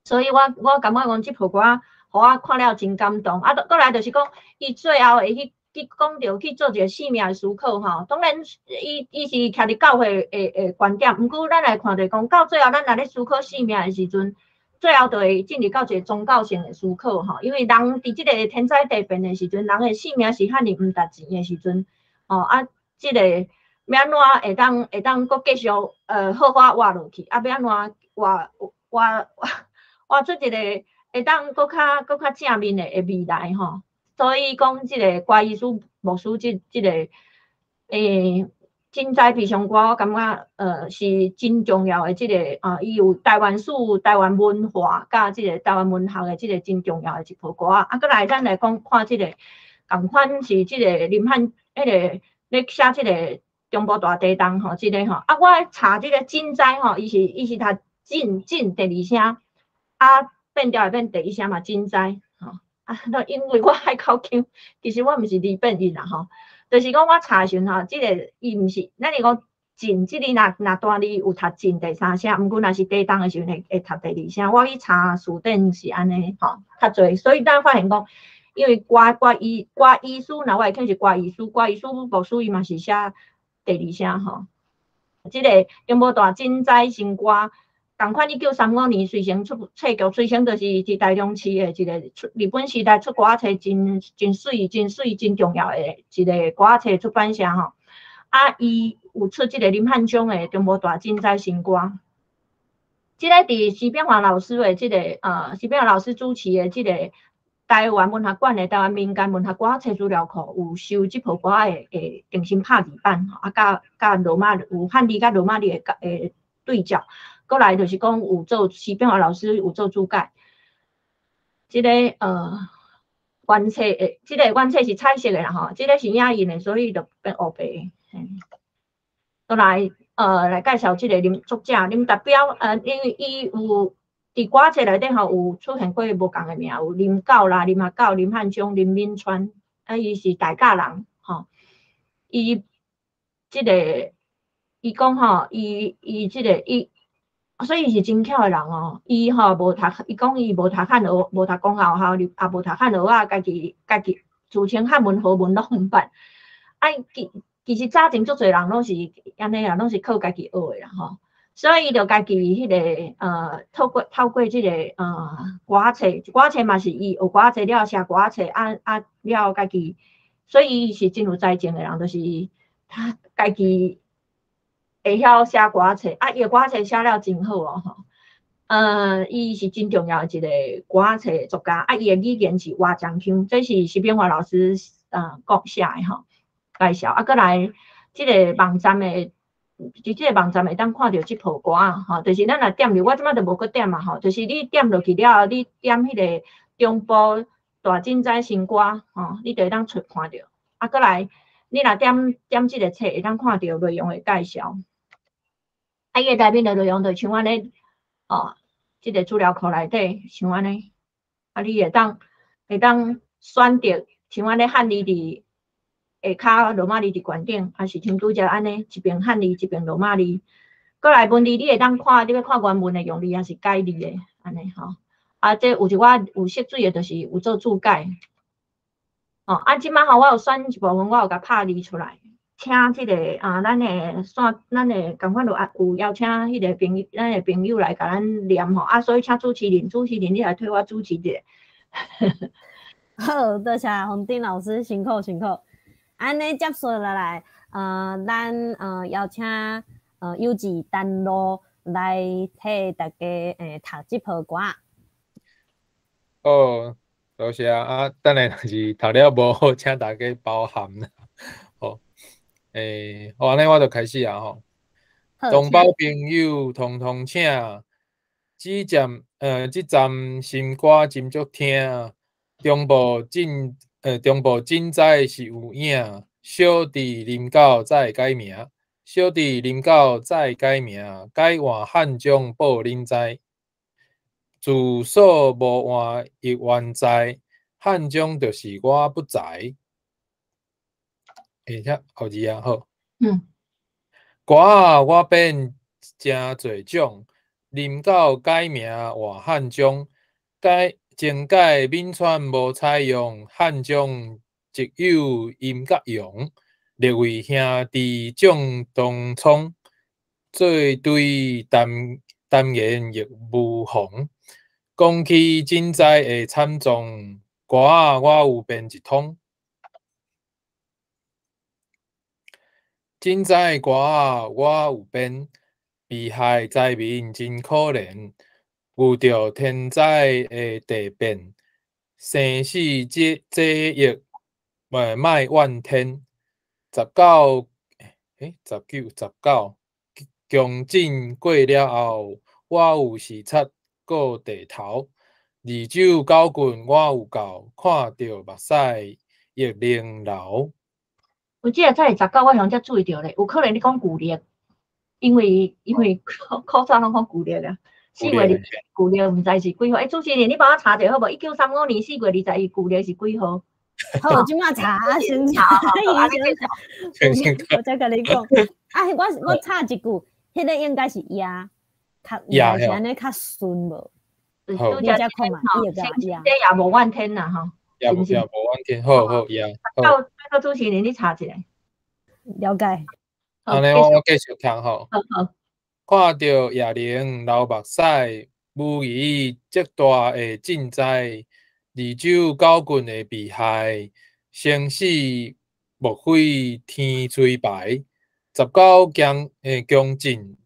所以我感覺講這部歌，予我看了真感動。啊，閣來就是講，伊最後會去講著去做一個生命的思考吼。當然，伊是徛佇教會的觀點，毋過咱來看著講，到最後咱若咧思考生命的時陣，最後就會進入到一個宗教性的思考吼。因為人佇這個天災地變的時陣，人的性命是遐爾毋值錢的時陣，吼啊，這個欲按怎會當閣繼續好好活落去，啊，欲按怎活出一個會當閣較正面的未來吼。所以講，這個郭醫師牧師這個震災悲傷歌，我感覺是真重要的這個啊，伊有台灣史、台灣文化，佮這個台灣文學的這個真重要的一部歌。啊，閣來咱來講看這個仝款是這個林漢彼個咧寫這個中部大地動吼，這個吼啊，我查這個震災吼，伊是讀震震第二聲，啊變調會變第一聲嘛，震災吼啊，那因為我愛口腔，其實我毋是二變音啦吼，就是講我查時陣吼，這個伊毋是，咱是講震，這個若大字有讀震第三聲，毋過若是地動的時陣會讀第二聲。我去查辭典是按呢吼，較濟，所以咱發現講，因為郭醫師，若我會記是郭醫師，郭醫師牧師伊嘛是寫第二聲吼。這個中部大震災新歌，仝款1935年隨成出冊局，隨成就是佇台中市的一個出日本時代出歌仔冊真媠、真媠、真重要的一個歌仔冊出版社吼。啊，伊有出這個林漢江的中部大震災新歌。這個佇徐變華老師的這個徐變華老師主持的這個台灣文學館的台灣民間文學歌仔冊資料庫有收這部歌的重新拍字版，啊，佮羅馬有漢字佮羅馬字的對照。閣來就是講有做徐變華老師有做注解。這個原冊的，這個原冊是彩色的啦吼，這個是影印的，所以就變烏白。閣來介紹這個林作者林達彪，因為伊有佇歌冊內底吼有出現過無仝的名，有林狗啦、林阿狗、林漢江、林敏川，啊，伊是大甲人吼。伊這個伊講吼，伊這個伊，所以伊是真巧的人哦。伊吼無讀，伊講伊無讀漢學，無讀公學校，也無讀漢學啊，家己自稱漢文、和文攏毋捌。啊，其實早前足濟人攏是按呢啊，攏是靠家己學的啦吼。所以伊就家己彼個透過這個歌冊，歌冊嘛是伊學歌冊了寫歌冊，啊了家己，所以伊是真有才情的人，就是他家己會曉寫歌冊，啊，伊的歌冊寫了真好哦吼。伊是真重要的一個歌冊作家，啊，伊的語言是活江腔，這是徐變華老師講寫的吼，介紹。啊，閣來這個網站的。佇這個網站會當看著這部歌吼，就是咱若點入，我這擺就無閣點嘛吼，就是你點落去了後，你點彼個中部大震災新歌吼，你就會當出看著。啊，閣來，你若點這個冊，會當看著內容的介紹。啊，伊的內面的內容就像按呢，哦，這個資料庫內底像按呢，啊，你會當選擇像按呢漢字佇下跤羅馬字佇懸頂，抑是像拄才按呢，一邊漢字一邊羅馬字。閣來文字你會當看，你欲看原文的用字，抑是改字的，按呢吼。啊，這有一寡有色水的，就是有做注解。哦，啊，這擺吼，我有選一部分，我有共拍字出來，請這個啊，咱的線，咱的仝款就啊有邀請彼個朋友，咱的朋友來共咱念吼。啊，所以請主持人，主持人你來替我主持一下。好，多謝洪丁老師，辛苦辛苦。按呢接續落來，咱邀請有志丹路來替大家讀這部歌。哦，多謝啊！等下若是讀了無好，請大家包涵啦。好，好，按呢我就開始啊吼。同胞朋友，統統請，這站新歌斟酌聽。中部震災是有影，小弟林狗再改名，小弟林狗再改名，改換漢中報恁知。自所無換亦原在，漢中就是我不才。遮後字啊，好。歌仔我編誠濟種，林狗改名換漢中，改前改閩川無採用，漢中只有音甲用，列位兄弟眾同窗，做對談談言亦無妨。講起震災的慘狀，歌仔我有編一通。震災歌仔我有編，被害災民真可憐，遇著天災的地變，生死這役莫怨天。19，強震過了後，我有視察過地頭，二手狗棍我有夠，看著目屎亦能流。有這個才是19，我向才注意著咧，有可能你講舊曆，因為古早攏講舊曆啊，4月20舊曆毋知是幾號。主持人，你幫我查者好無？1935年4月21，舊曆是幾號？好，這馬查，先查，我再共你講。啊，我插一句，彼個應該是夜，較夜是按呢較順無？好，你才看嘛，伊會甲夜。這也無怨天啦，吼。也無也無怨天，好好夜。到主持人，你查一下。了解。按呢我繼續聽吼。好好。看著野玲流目屎，無疑這大的震災，二手狗棍的被害，生死莫非天吹牌？19強震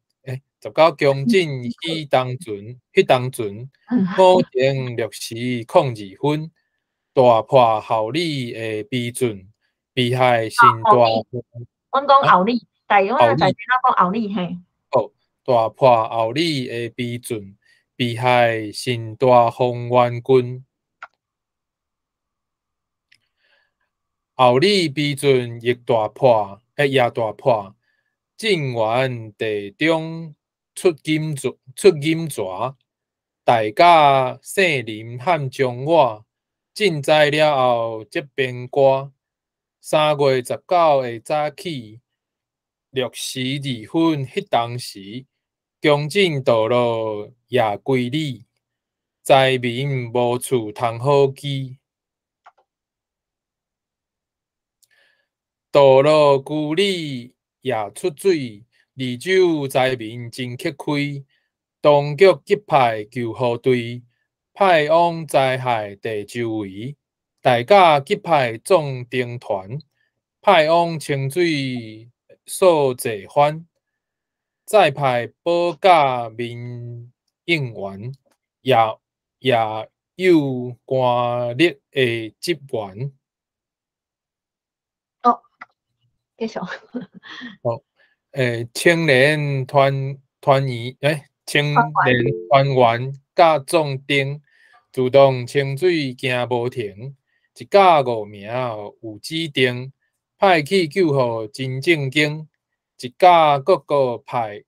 ，19強震彼當陣，5点6002分，大破后里的悲阵，被害甚大。阮講后里，大我在在講后里嘿。哦，大破后里的悲阵，被害甚大方圆军。后里悲阵亦大破，也大破。震源地中出金泉，大家姓林汉将我震灾了后，这边歌。3月19的早起，6时2分，彼当时，强震道路也归里，灾民无厝通好居，道路沟里也出水，二手灾民真吃亏。当局急派救护队，派往灾害地周围，大家急派壮丁团，派往清水扫济番，再派保甲民应员，也有官力的职员。哦，繼續。哦，青年團團員，青年團員佮壯丁，自動清水行無停，一甲五名有指定，派去救護真正經，一甲各個派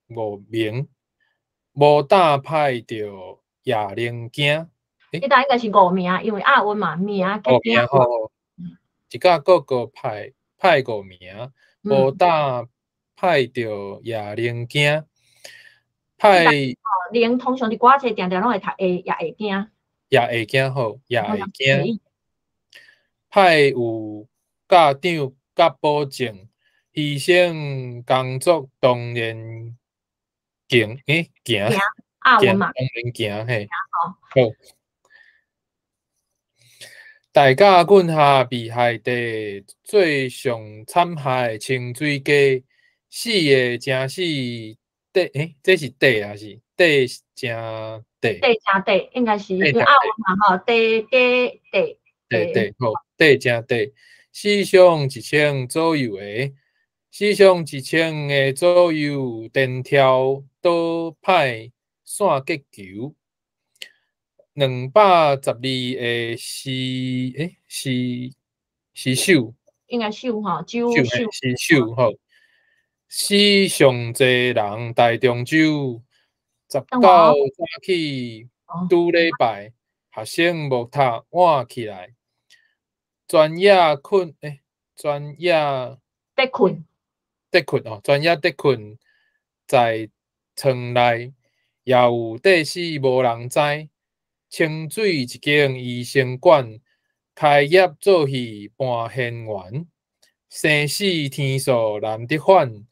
五名，無膽派著也能驚。這搭應該是五名，因為亞運嘛，名五名吼，一甲各個派五名，無膽派著也能驚。派能通常佇歌冊定定攏會讀會也會驚，也會驚吼，也會驚。派有家長佮保證，犧牲工作當然行，行，行，當然行嘿。好，大甲郡下被害地最上慘害清水溪，死的誠死。短，欸，這是短還是短正短？短正短應該是押韻嘛吼，短短短。短短好，短正短。死傷一千左右个，死傷一千个左右，電跳倒歹散結球。212个是欸是是手，應該手吼，手手是手吼。死上濟人大中州，19早起拄禮拜，學生無讀晚起來，全夜睏欸，全夜得睏，得睏哦，全夜得睏在床內，也有綴死無人知。清水一間醫生館，開業做戲搬演員，生死天數難得反，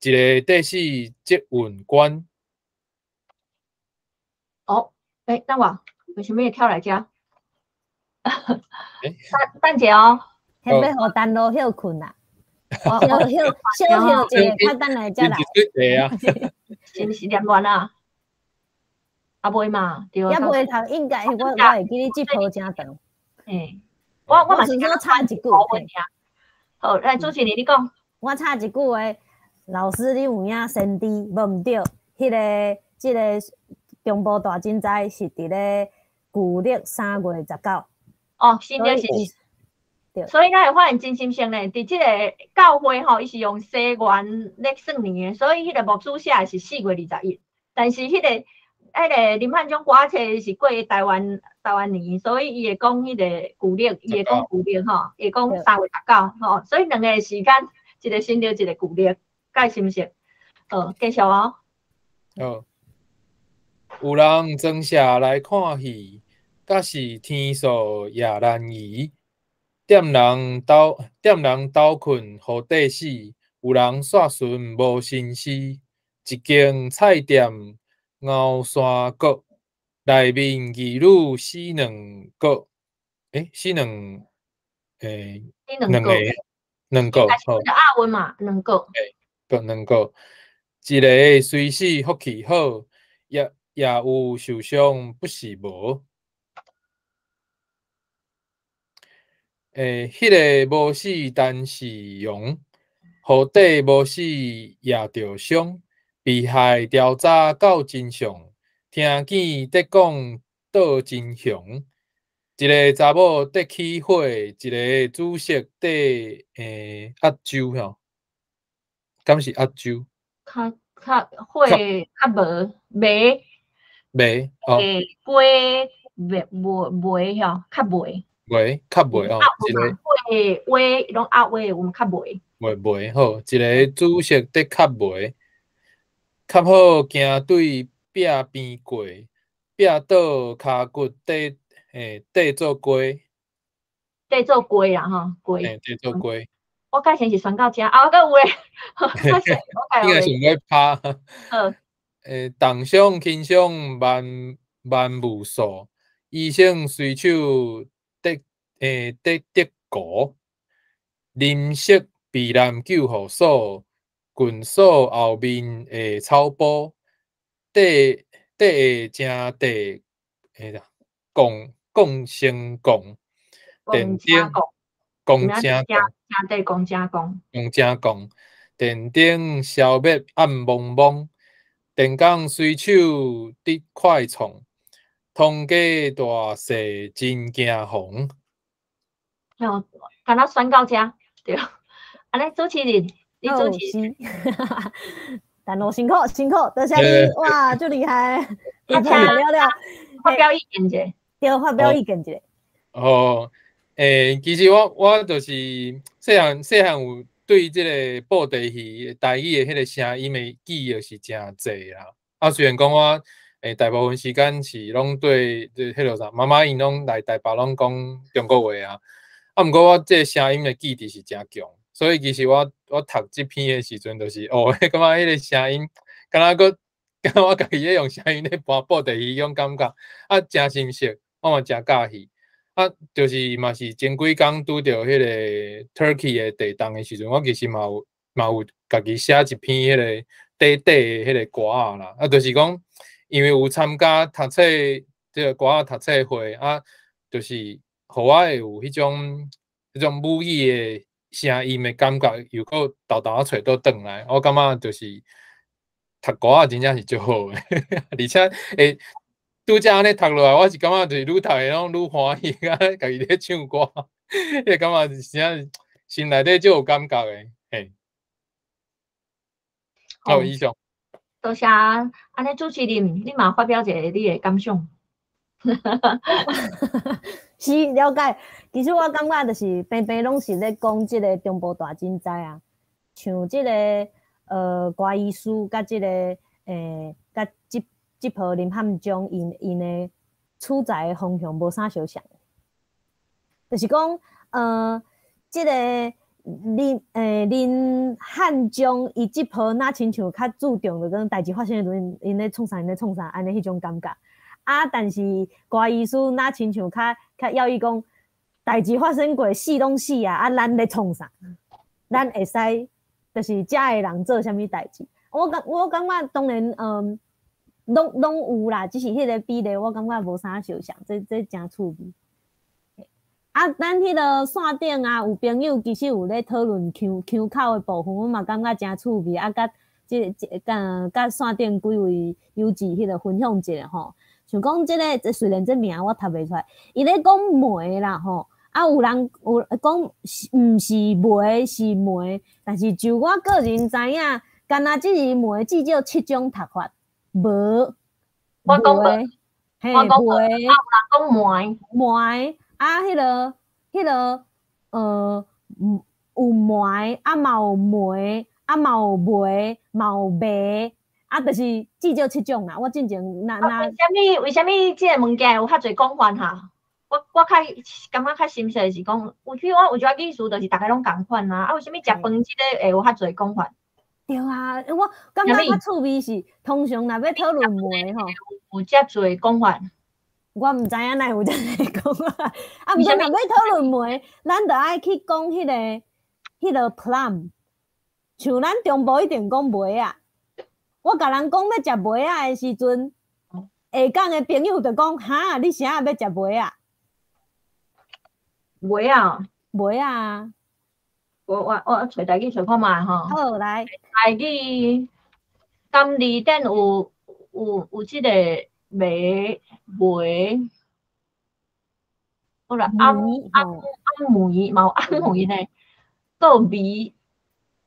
一个綴死捷運官。哦，欸，等我，為啥物會跳來遮？等等者哦，彼欲予陳露歇睏啦，小歇小歇一下，較等來才來。是毋是念完啊？啊袂嘛，對。猶袂讀，應該我會記你這鋪誠長。嘿，我嘛是說插一句。好，來主持人你講。我插一句話，老師你有影先知無毋對？彼个這个中部大震災是佇咧舊曆3月19。哦，新曆是。對。所以咱會發現真心性咧，佇這個教會吼，伊是用西元咧算年的，所以彼个牧師寫的是4月21，但是彼个林漢忠歌冊是過台灣年，所以伊會講彼個舊曆，伊會講舊曆吼，伊會講3月19吼，所以兩個時間，一個新曆，一個舊曆，佮是毋是？好，繼續哦。好，有人裝卸來看戲，敢是天數也難移。踮人兜睏予綴死，有人煞巡無心思。一間菜店牛山谷內面義女死兩個，欸，死兩，欸，兩個，兩個，好。押韻嘛，兩個。欸，閣兩個，一个隨時福氣好，也有受傷，不是無。欸，彼个無死陳世榮，予綴無死也著傷。被害調查到真相，聽見得講倒真雄。一个查某得起火，一个主席得壓州吼，敢是壓州？較較火較無袂袂哦，過袂袂袂吼，較袂袂較袂哦，一个火話攏押話有較袂袂袂好，一个主席得較袂。較好行對壁邊過，壁倒跤骨底，欸，底做雞，底做雞啦吼，雞，欸，底做雞。我改先是選到遮，啊，閣有咧，應該是欲拍。好。欸，重傷輕傷萬萬無數，醫生隨手得欸得得骨，林色避難救護所。郡所後面的草埔，底底下正地，欸，共共成共，電燈共正正地共正共，共正共，電燈消滅暗濛濛，電工隨手得快創，通家大細真驚惶。哦，敢若選到遮，對，按呢主持人。你主持，陳露辛苦辛苦，多謝你，哇，足厲害！啊，請了了，發表意見者，對，發表意見者。哦，欸，其實我就是細漢細漢有對這个布袋戲台語的彼个聲音的記憶是誠濟啦。啊，雖然講我欸大部分時間是攏對彼个啥媽媽𪜶攏來台北攏講中國話啊，啊，毋過我這个聲音的記憶是誠強。所以其實我讀這篇的時陣，就是哦，感覺彼個聲音，敢若閣，敢若我家己咧用聲音咧播布袋戲彼種感覺，啊，誠心熟，我嘛誠佮意。啊，就是嘛是前幾工拄著彼個 Turkey 的地動的時陣，我其實嘛有家己寫一篇彼個短短的彼個歌仔啦，啊，就是講因為有參加讀冊這個歌仔讀冊會啊，就是予我會有彼種母語的聲音的感覺，又閣沓沓仔揣倒轉來，我感覺就是讀歌仔真正是足好的，而且會拄才按呢讀落來，我是感覺就是愈讀會攏愈歡喜，敢若家己咧唱歌，彼個感覺真正心內底足有感覺的，嘿。好，以上。多謝，按呢主持人，你嘛發表一下你的感想。是了解，其實我感覺就是平平攏是咧講這個中部大震災啊，像這個歌醫師佮這個佮這鋪林漢章𪜶𪜶的取材的方向無啥相像，就是講這個林漢章伊這鋪若親像較注重就講代誌發生的時陣，𪜶咧創啥，𪜶咧創啥，按呢彼種感覺。啊，但是歌醫師若親像較較要伊講，代誌發生過，死攏死啊，啊，咱咧創啥？咱會使就是遮的人做啥物代誌？我感覺當然，攏有啦，只是彼個比例我感覺無啥相像，這誠趣味。啊，咱彼個線頂啊，有朋友其實有咧討論腔腔口的部分，我嘛感覺誠趣味。啊，佮這這佮線頂幾位友姊彼個分享一下吼。像講這個，雖然這名我讀袂出來，伊咧講梅啦吼，啊有人有講是毋是梅是梅，但是就我個人知影，敢若這字梅至少七種讀法，無，我講無，嘿，我講無，啊有人講梅，梅，啊，彼個有梅，啊嘛有梅，啊嘛有梅，嘛有梅。啊，就是至少七種啦。我進前若若為啥物這個物件有較濟講法哈？我較感覺較心細是講，有去我有一寡意思，就是逐家攏仝款啊。啊，為啥物食飯這個會有較濟講法？對啊，我感覺較趣味是，通常若欲討論梅吼，有遮濟講法。我毋知影哪會有遮濟講法。啊，毋過若欲討論梅，咱著愛去講彼個 plum，像咱中部一定講梅仔。我共人講欲食梅仔的時陣，下港的朋友就講：哈，你啥欲食梅仔？梅仔？梅仔。我揣台語揣看覓吼。好，來。台語單字典有這個梅梅，好啦，暗暗暗梅嘛有暗梅呢，閣有梅，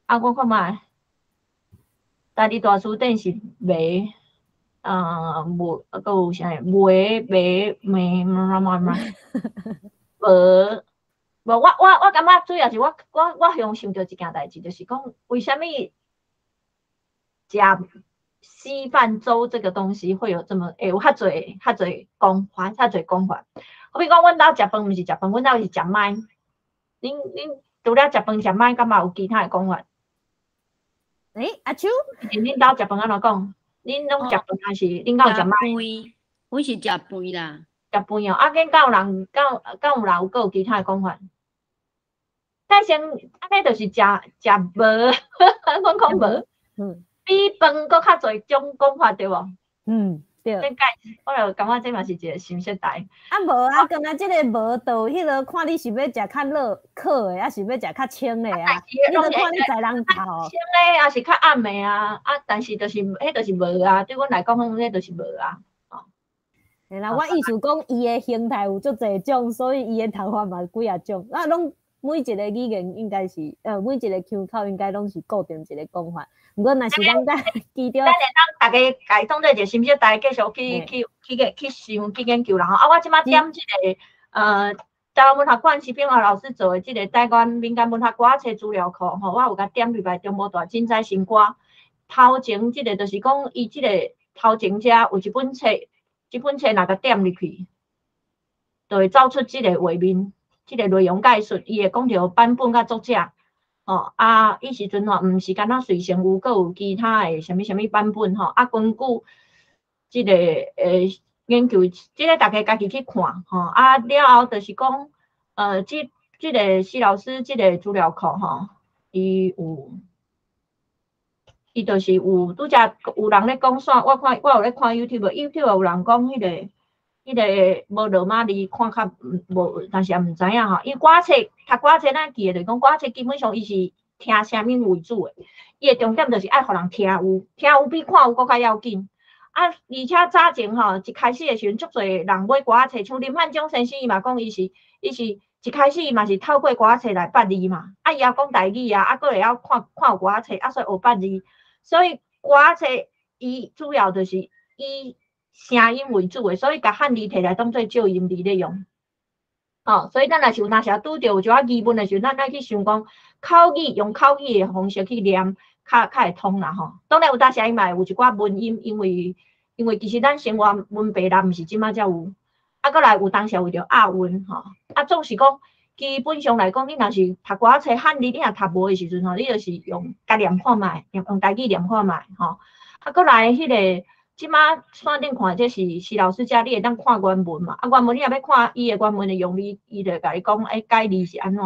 啊，我看覓。台字大辭典是梅，啊梅，閣有啥梅梅梅嘛嘛嘛，無無，我感覺主要是我向想著一件代誌，就是講為啥物食稀飯粥這個東西會有這麼會有較濟較濟講法，較濟講法。好比講，阮兜食飯毋是食飯，阮兜是食麥。恁除了食飯食麥，敢嘛有其他的講法？欸，阿秋，恁兜食飯按怎講？恁攏食飯還是恁敢有食麥？阮是食飯啦。食飯哦，啊，恁敢有人敢有人有閣有其他的講法？但先按呢就是食食無，阮講無，比飯閣較濟種講法對無？嗯，對。這解我就感覺這嘛是一個心血代。啊無啊，敢若這個無就彼個看你是欲食較熱苦的，抑是欲食較清的啊？你著看你在人頭。清的抑是較暗的啊？啊，但是就是彼就是無啊，對阮來講，彼就是無啊。嘿啦，我意思講，伊的形態有足濟種，所以伊的讀法嘛幾仔種。啊，攏每一個語言應該是，每一個腔口應該攏是固定一個講法。毋過若是咱在記著，咱會當逐家共伊當做一個心血，大家繼續去去去去去想去研究啦吼。啊，我這擺點這個，台灣文學館徐炳華老師做的這個台灣民間文學歌冊資料庫吼，我有共點入來中部大震災新歌。頭前這個就是講，伊這個頭前遮有一本冊，這本冊若共點入去，就會走出這個畫面，這個內容概述，伊會講著版本佮作者。吼啊！彼時陣吼，毋是干焦隨成有，閣有其他的啥物啥物版本吼。啊，根據這個研究，這個逐家家己去看吼。啊，了後就是講，這個施老師這個資料庫吼，伊有，伊就是有拄才有人咧講煞，我看我有咧看 YouTube，YouTube 有人講彼個無羅馬字看較無，但是也毋知影吼。伊歌冊讀歌冊，咱記的就是講歌冊基本上伊是聽聲音為主的，伊的重點就是愛予人聽有，聽有比看有閣較要緊。啊，而且早前吼，一開始的時陣，足濟人買歌冊，像林漢江先生伊嘛講，伊是一開始伊嘛是透過歌冊來捌字嘛，啊，伊也講台語啊，啊，閣會曉看看有歌冊，啊，所以學捌字。所以歌冊伊主要就是以聲音為主的，所以共漢字摕來當做注音字咧用。吼，所以咱若是有當時拄著有一寡疑問的時陣，咱愛去想講口語，用口語的方式去念，較較會通啦吼。當然有當時伊嘛會有一寡文音，因為其實咱生活文白啦，毋是這馬才有。啊，閣來有當時為著押韻吼。啊，總是講基本上來講，你若是讀歌冊漢字，你若讀無的時陣吼，你就是用共念看覓，用台語念看覓吼。啊，閣來彼個這馬線頂看，這是施老師遮，你會當看原文嘛？啊，原文你若欲看伊的原文的用字，伊就會共你講，欸，改字是按怎？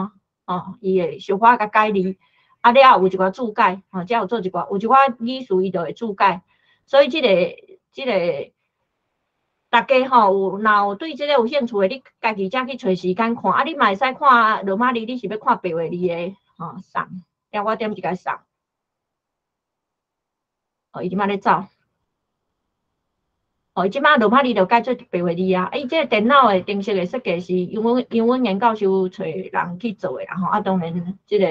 吼，伊會小可共改字。啊，了後有一寡注解，吼，遮有做一寡，有一寡語詞伊就會注解。所以這個大家吼有若有對這個有興趣的，你家己才去揣時間看。啊，你嘛會使看羅馬字，你是欲看白話字的，吼，送。了我點一个送。哦，伊這馬咧走。哦，伊這馬羅馬字就改做白話字啊。伊這個電腦的程式的設計是楊穩嚴教授揣人去做的啦吼。啊，當然這個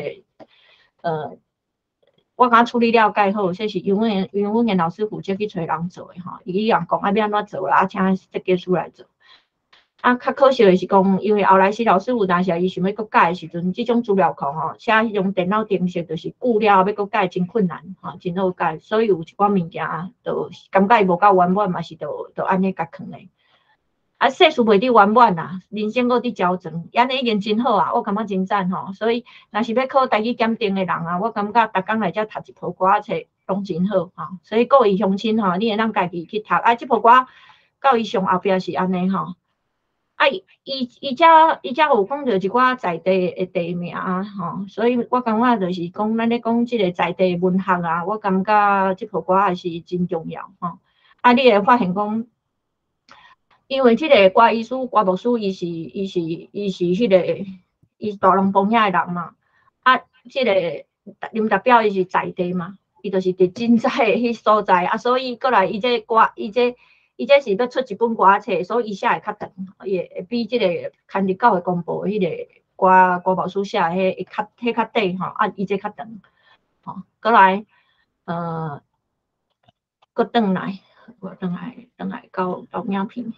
我感覺處理了蓋好，這是楊穩嚴老師負責去揣人做的吼。伊人講愛欲按怎做啦，啊，請設計師來做。啊，較可惜的是講，因為後來施老師有當時伊想欲閣改的時陣，這種資料庫吼，寫彼種電腦程式，就是久了後欲閣改真困難，吼，真好改，所以有一寡物件就感覺伊無夠圓滿，嘛是就按呢共囥咧。啊，世事袂得圓滿啦，人生閣佇焦轉，按呢已經真好啊，我感覺真讚吼。所以，若是欲考台語檢定的人啊，我感覺逐工來遮讀一部歌冊攏真好吼。所以各位鄉親吼，你會當家己去讀。啊，這部歌到伊上後壁是按呢吼。啊，伊遮有講著一寡在地的地名吼，所以我感覺就是講，咱咧講這個在地文學啊，我感覺這部歌也是真重要吼。啊，你會發現講，因為這個歌醫師、歌牧師，伊是彼個，伊是大龍峒遐的人嘛。啊，這個林達表伊是在地嘛，伊就是佇真在的彼所在啊，所以過來伊這歌，伊這是欲出一本歌冊，所以伊寫會較長，伊會比這個牽日教會公布的彼個歌歌牧師寫的彼會較彼較短吼，啊，伊這較長，吼，過來，閣轉來，我轉來，轉來到影片。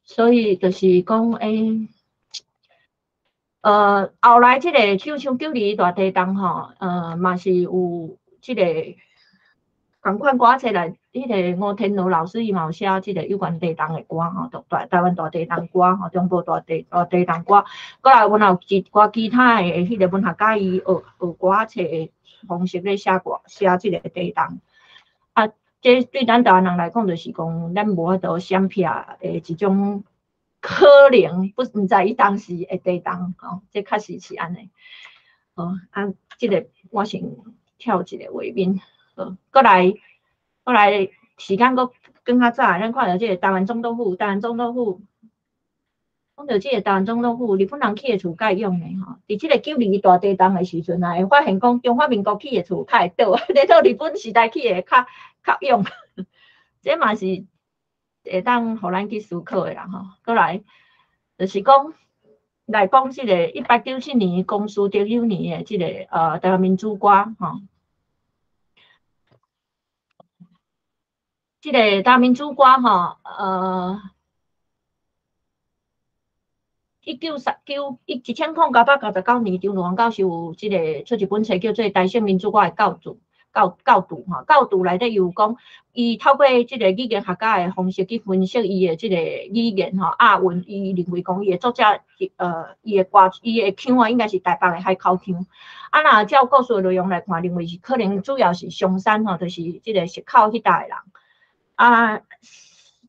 所以就是講，欸，後來這個像九二大地震吼，嘛是有這個仝款歌冊來，彼個吳天羅老師伊嘛有寫這個有關地震的歌吼，台台灣大地震歌吼，中部大地震歌，閣來阮也有一寡其他的彼個文學家伊學學歌冊的方式咧寫歌，寫這個地震。啊，這對咱台灣人來講，就是講咱無法度閃避的一種可能，不毋知伊當時會地動吼，這確實是按呢。好，啊，這個我先跳一個畫面，好，閣來時間閣更較早，咱看著這個台灣總督府，台灣總督府，講著這個台灣總督府，日本人起的厝蓋用的吼，佇這個九二大地震的時陣啊，會發現講中華民國起的厝較會倒，咧到日本時代起的較較勇，這嘛是會當予咱去思考的啦吼。閣來就是講來講這個1897年光緒丁酉年的這個台灣民主歌吼，這個台灣民主歌吼，1999年，張汝王教授有這個出一本冊叫做《台省民主歌的教注》。教注吼，教注內底有講，伊透過這個語言學家的方式去分析伊的這個語言吼，押韻，伊認為講伊的作者，伊的歌，伊的腔啊，應該是台北的海口腔。啊，若照故事的內容來看，認為是可能主要是松山吼，就是這個石口彼搭的人。啊，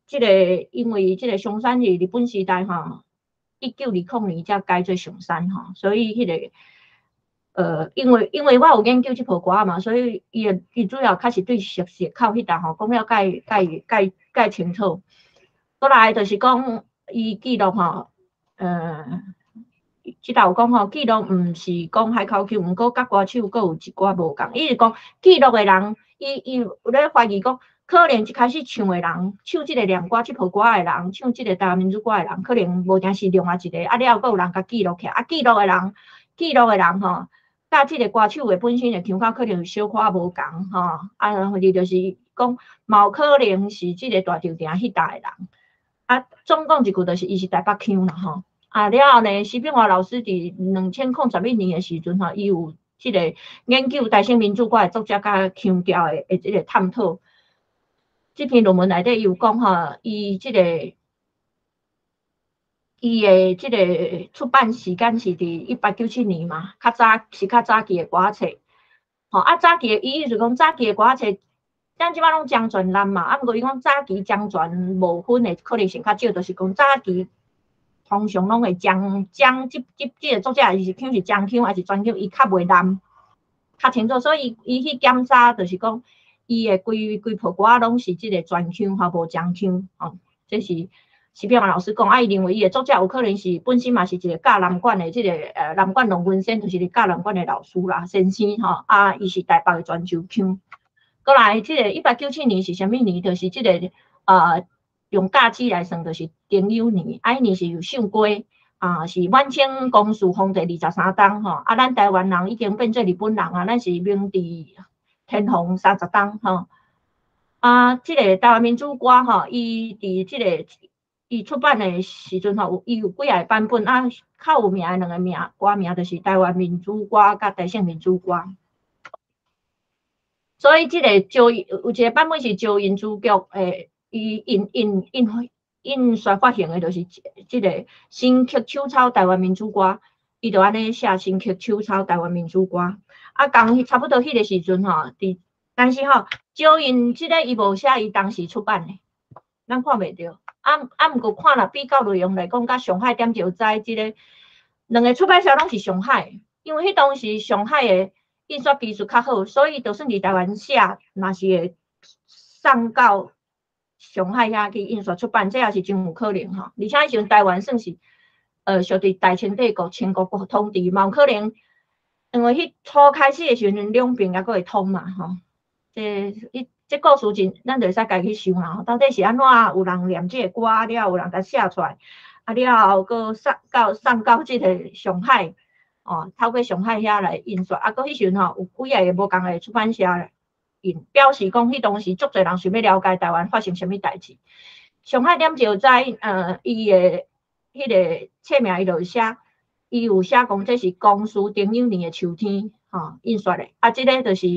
這個因為這個松山是日本時代吼，1920年才改做松山吼，所以彼個。因為我有研究這部歌嘛，所以伊的伊主要較是對熟悉口彼搭吼，講了較較較較清楚。過來就是講伊記錄吼，這搭有講吼，記錄毋是講海口腔，毋過佮歌手閣有一寡無仝。伊是講記錄的人，伊有咧懷疑講，可能一開始唱的人，唱這個念歌、這部歌的人，唱這個台灣民主歌的人，可能無定是另外一個，啊了後閣有人共記錄起來，啊記錄的人，記錄的人吼，佮這個歌手的本身的腔口可能有小可無仝吼，啊或者就是講，嘛有可能是這個大稻埕彼搭的人。啊，總講一句就是伊是台北腔啦吼。啊了後呢，徐秉華老師佇2011年的時陣吼，伊有這個研究台省民主歌的作者佮腔調的這個探討。這篇論文內底伊有講吼，伊這個伊的這個出版時間是佇1897年嘛，較早是較早期的歌冊。吼啊，早期的伊意思講早期的歌冊，咱這擺攏漳泉濫嘛，啊毋過伊講早期漳泉無分的可能性較少，就是講早期通常攏會將將這這這個作者伊是腔是漳腔還是泉腔，伊較袂濫，較清楚，所以伊去檢查就是講，伊的規規部歌攏是這個泉腔吼，無漳腔吼，這是徐秉華老師講，啊，伊認為伊的作者有可能是本身嘛是一個教南管的這個南管龍文先，就是教南管的老師啦，先生吼，啊，伊是台北的泉州腔。過來，這個1897年是啥物年？就是這個用甲子來算，就是丁酉年。啊，彼年是有上過啊，是滿清光緒皇帝23冬吼。啊，咱台灣人已經變做日本人啊，咱是明治天皇30冬吼。啊，這個台灣民主歌吼，伊佇這個伊出版的時陣吼，有伊有幾仔個版本啊，較有名的兩個名歌名就是台灣民主歌佮台省民主歌。所以這個招有一個版本是招音書局的，伊印印印印刷發行的，就是這個新曲手抄台灣民主歌，伊就按呢寫新曲手抄台灣民主歌。啊，仝差不多彼個時陣吼，佇但是吼，招音這個伊無寫伊當時出版的，咱看袂著。啊啊，毋過看啦，比較內容來講，佮上海點石齋這個兩個出版社攏是上海，因為彼當時上海的印刷技術較好，所以就算佇台灣寫，嘛是會送到上海遐去印刷出版，這也是真有可能吼。而且彼時陣台灣算是屬佇大清帝國、清國國統治，嘛有可能，因為彼初開始的時陣，兩邊猶閣會通嘛吼。這伊這故事真，咱就會使家己去想啦。到底是按怎有人念這個歌了，有人共寫出來，啊了後閣送到送到這個上海。哦，透過上海遐來印刷，啊，閣彼時陣吼有幾仔個無仝的出版社印，表示講彼當時足濟人想欲了解台灣發生啥物代誌。上海點石齋，伊的彼個冊名伊就寫，伊有寫講這是光緒丁酉年的秋天，吼印刷的，啊，這個就是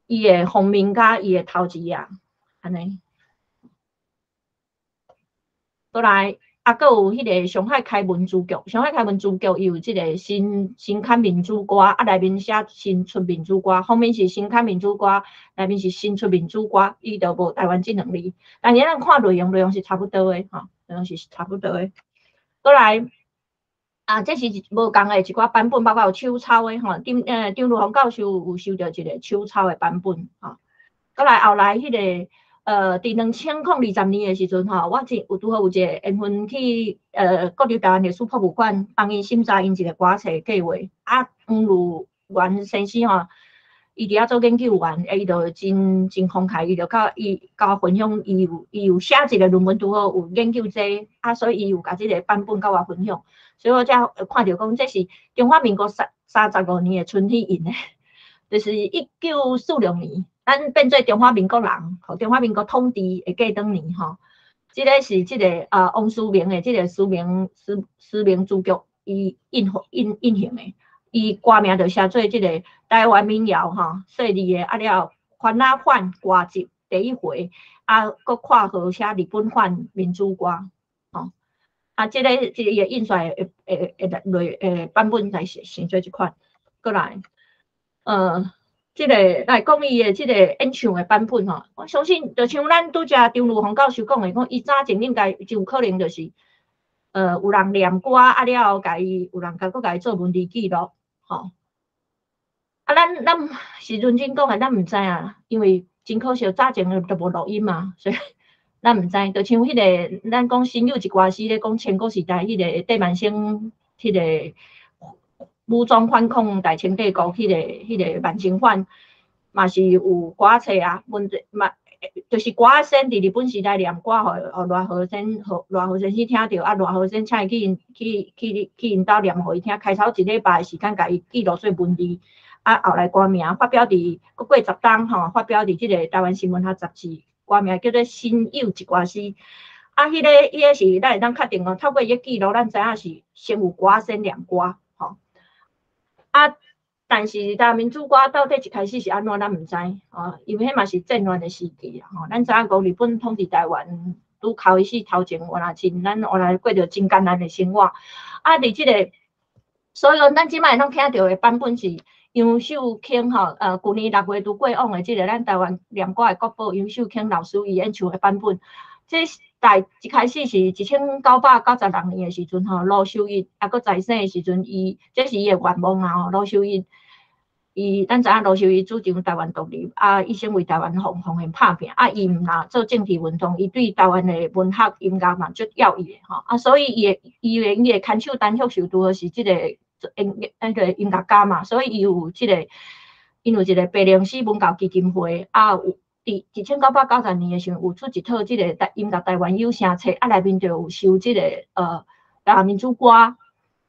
伊的封面佮伊的頭一頁，按呢。過來。啊，閣有彼個上海開文書局，上海開文書局伊有這個新新刊民主歌，啊內面寫新出民主歌，封面是新刊民主歌，內面是新出民主歌，伊就無台灣這兩字。但是咱看內容，內容是差不多的吼，內容是差不多的。過來，啊，這是無仝的一寡版本，包括有手抄的吼，張張如芳教授有收著一個手抄的版本吼。過來後來彼個。佇2020年的時陣吼，我真有拄好有一個緣分去國立台灣歷史博物館幫𪜶審查𪜶一個歌冊計劃。啊，黃汝元先生吼，伊佇遐做研究員，啊，伊就真真慷慨，伊就佮伊共我分享，伊有寫一個論文，拄好有研究這個，啊，所以伊有共這個版本佮我分享，所以我才看著講這是中華民國35年的春天印的，就是1946年。咱變做中華民國人，吼，中華民國統治的過轉年吼，這個是這個啊王思明的這個思明思思明書局伊印印印行的，伊歌名就寫做這個台灣民謠吼，細膩的啊了番仔反歌集第一回，啊，閣括號寫日本反民主歌，吼，啊，這個這個伊的印刷的的的內的版本才是成做這款，過來，這個來講伊的這個演唱的版本吼，我相信就像咱拄才張如芳教授講的，講伊早前應該就有可能就是，有人念歌啊了後，共伊有人共閣共伊做文字記錄，吼。啊，咱是認真講的，咱毋知啊，因為真可惜，早前就無錄音嘛，所以咱毋知。就像彼個咱講新有一歌詩咧，講千古時代彼個鄭萬生，彼個武裝反抗大清帝國，彼個萬清反，嘛是有歌冊啊，問題嘛，就是歌仔先佇日本時代念歌，予賴和先生聽著，啊，賴和先請伊去𪜶去去去𪜶兜念予伊聽，開頭一禮拜的時間，共伊記錄做文字。啊，後來歌名發表佇閣過10冬吼，發表佇這個台灣新文學雜誌，歌名叫做《新有一歌詩》。啊，彼個是咱會當確定哦，透過伊個記錄，咱知影是先有歌仔先念歌吼。啊，但是台灣民主歌到底一開始是按怎，咱毋知哦，因為彼嘛是戰亂的時期啊吼。咱知影講日本統治台灣拄開始頭前，原來真咱原來過著真艱難的生活。啊，佇這個，所以講咱這擺會當聽著的版本是楊秀卿吼，舊年6月拄過往的這個咱台灣念歌的國寶楊秀卿老師伊演唱的版本。這大一開始是1996年的時陣吼，盧秀一猶閣在生的時陣，伊這是伊的願望啊吼。盧秀一，伊咱知影盧秀一主張台灣獨立，啊，一生為台灣奉獻拍拚，啊，伊毋若做政治運動，伊對台灣的文學音樂嘛足要意的吼，啊，所以伊的牽手陳旭壽拄好是這個那個音樂家嘛，所以伊有這個，𪜶有一個白靈詩文教基金會，啊，有佇1990年的時陣，有出一套這個台音樂台灣有聲冊，啊，內面就有收這個台灣民主歌，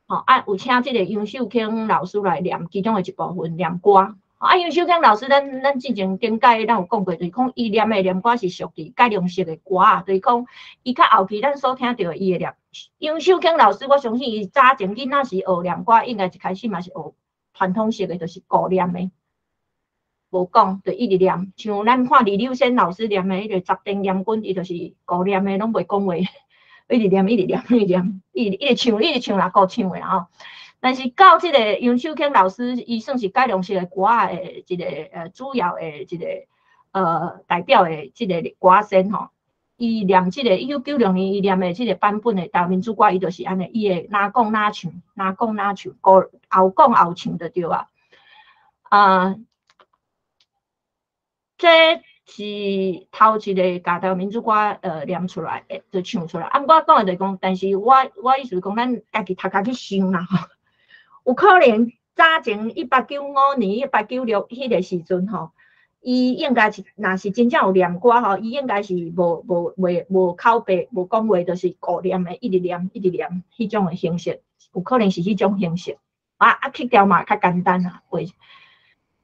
吼，啊，有請這個楊秀卿老師來念其中的一部分念歌。啊，楊秀卿老師，咱之前頂擺咱有講過，就是講伊念的念歌是屬於改良式的歌，就是講伊較後期咱所聽著的伊的念。楊秀卿老師，我相信伊早前囡仔時學念歌，應該一開始嘛是學傳統式的，就是顧念的，無講，就一直念。像咱看李柳仙老師念的彼個十殿閻君，伊就是顧念的，攏袂講話，一直念，一直念，一直念，一直唱，一直唱啦，顧唱的啦吼。但是到這個楊秀卿老師，伊算是改良式的歌的一個主要的一個代表的這個歌星吼。伊念這個1996年伊念的這個版本的台灣民主歌，伊就是按呢，伊會若講若唱，若講若唱，顧後講後唱就對啊。啊，這是頭一個共台灣民主歌念出來的，就唱出來。啊，毋過我講的就是講，但是我意思講，咱家己讀家去想啦吼。有可能早前1895年、1896彼個時陣吼，伊應該是，若是真正有念歌吼，伊應該是無無話無口白、無講話，就是顧念的，一直念、一直念彼種的形式，有可能是彼種形式。啊，曲調嘛較簡單啊，話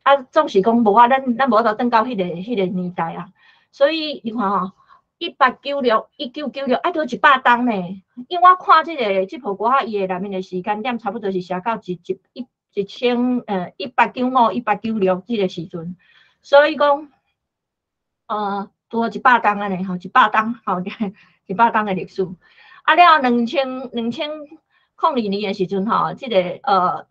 啊，總是講無法，咱無法度轉到彼個年代啊。所以你看吼，1896、1996，愛佗100冬呢。因為我看這部歌仔，伊的內面的時間點差不多是寫到一一一一千1895、1896這個時陣，所以講，拄好100冬按呢吼，一百冬吼，100冬的歷史。啊了，2002年的時陣吼，這個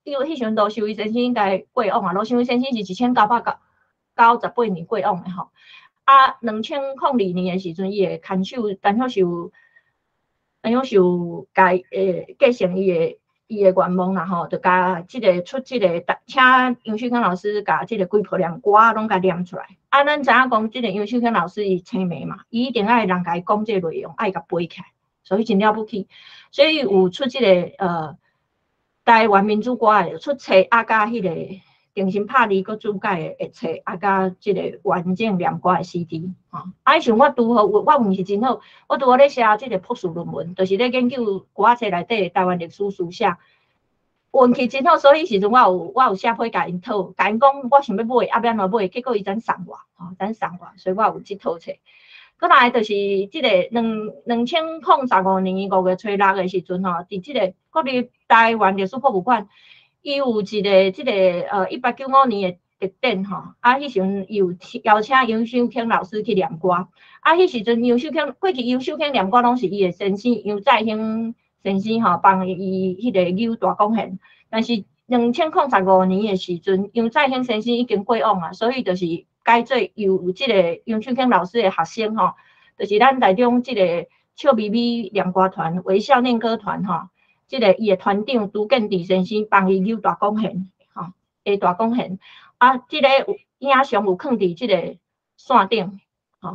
因為彼時陣盧秀一先生應該過往啊，盧秀一先生是1998年過往的吼。啊，2002年的時陣，伊的牽手陳旭壽，陳旭壽共繼承伊的願望啦吼，就共這個出這個，請楊秀卿老師共這個規部念歌攏共念出來。啊，咱知影講，這個楊秀卿老師伊青盲嘛，伊一定愛人共伊講這個內容，愛共背起來，所以真了不起。所以有出這個台灣民主歌的出冊，啊，佮彼個重新拍字閣注解的冊，啊，佮這個完整念歌的 CD 吼。啊，彼時陣我拄好，我運氣真好，我拄好咧寫這個博士論文，就是咧研究歌仔冊內底台灣歷史書寫。運氣真好，所以彼時陣我有寫批共𪜶討，共𪜶講我想欲買，啊欲按怎買，結果伊才送我，吼，才送我，所以我有這套冊。閣來就是這個2015年5月初6的時陣吼，佇這個國立台灣歷史博物館，伊有一個這個1895年的特展吼，啊，彼時陣伊有邀請楊秀卿老師去念歌，啊，彼時陣楊秀卿過去楊秀卿念歌攏是伊的先生楊再興先生吼幫伊彼個扭大管弦，但是2015年的時陣，楊再興先生已經過往啊，所以就是改做由這個楊秀卿老師的學生吼，就是咱台中這個笑眯眯念歌團、微笑念歌團吼，這个伊的團長朱建治先生幫伊扭大管弦，吼，下大管弦。啊，這个有影像有囥佇這个線頂，吼，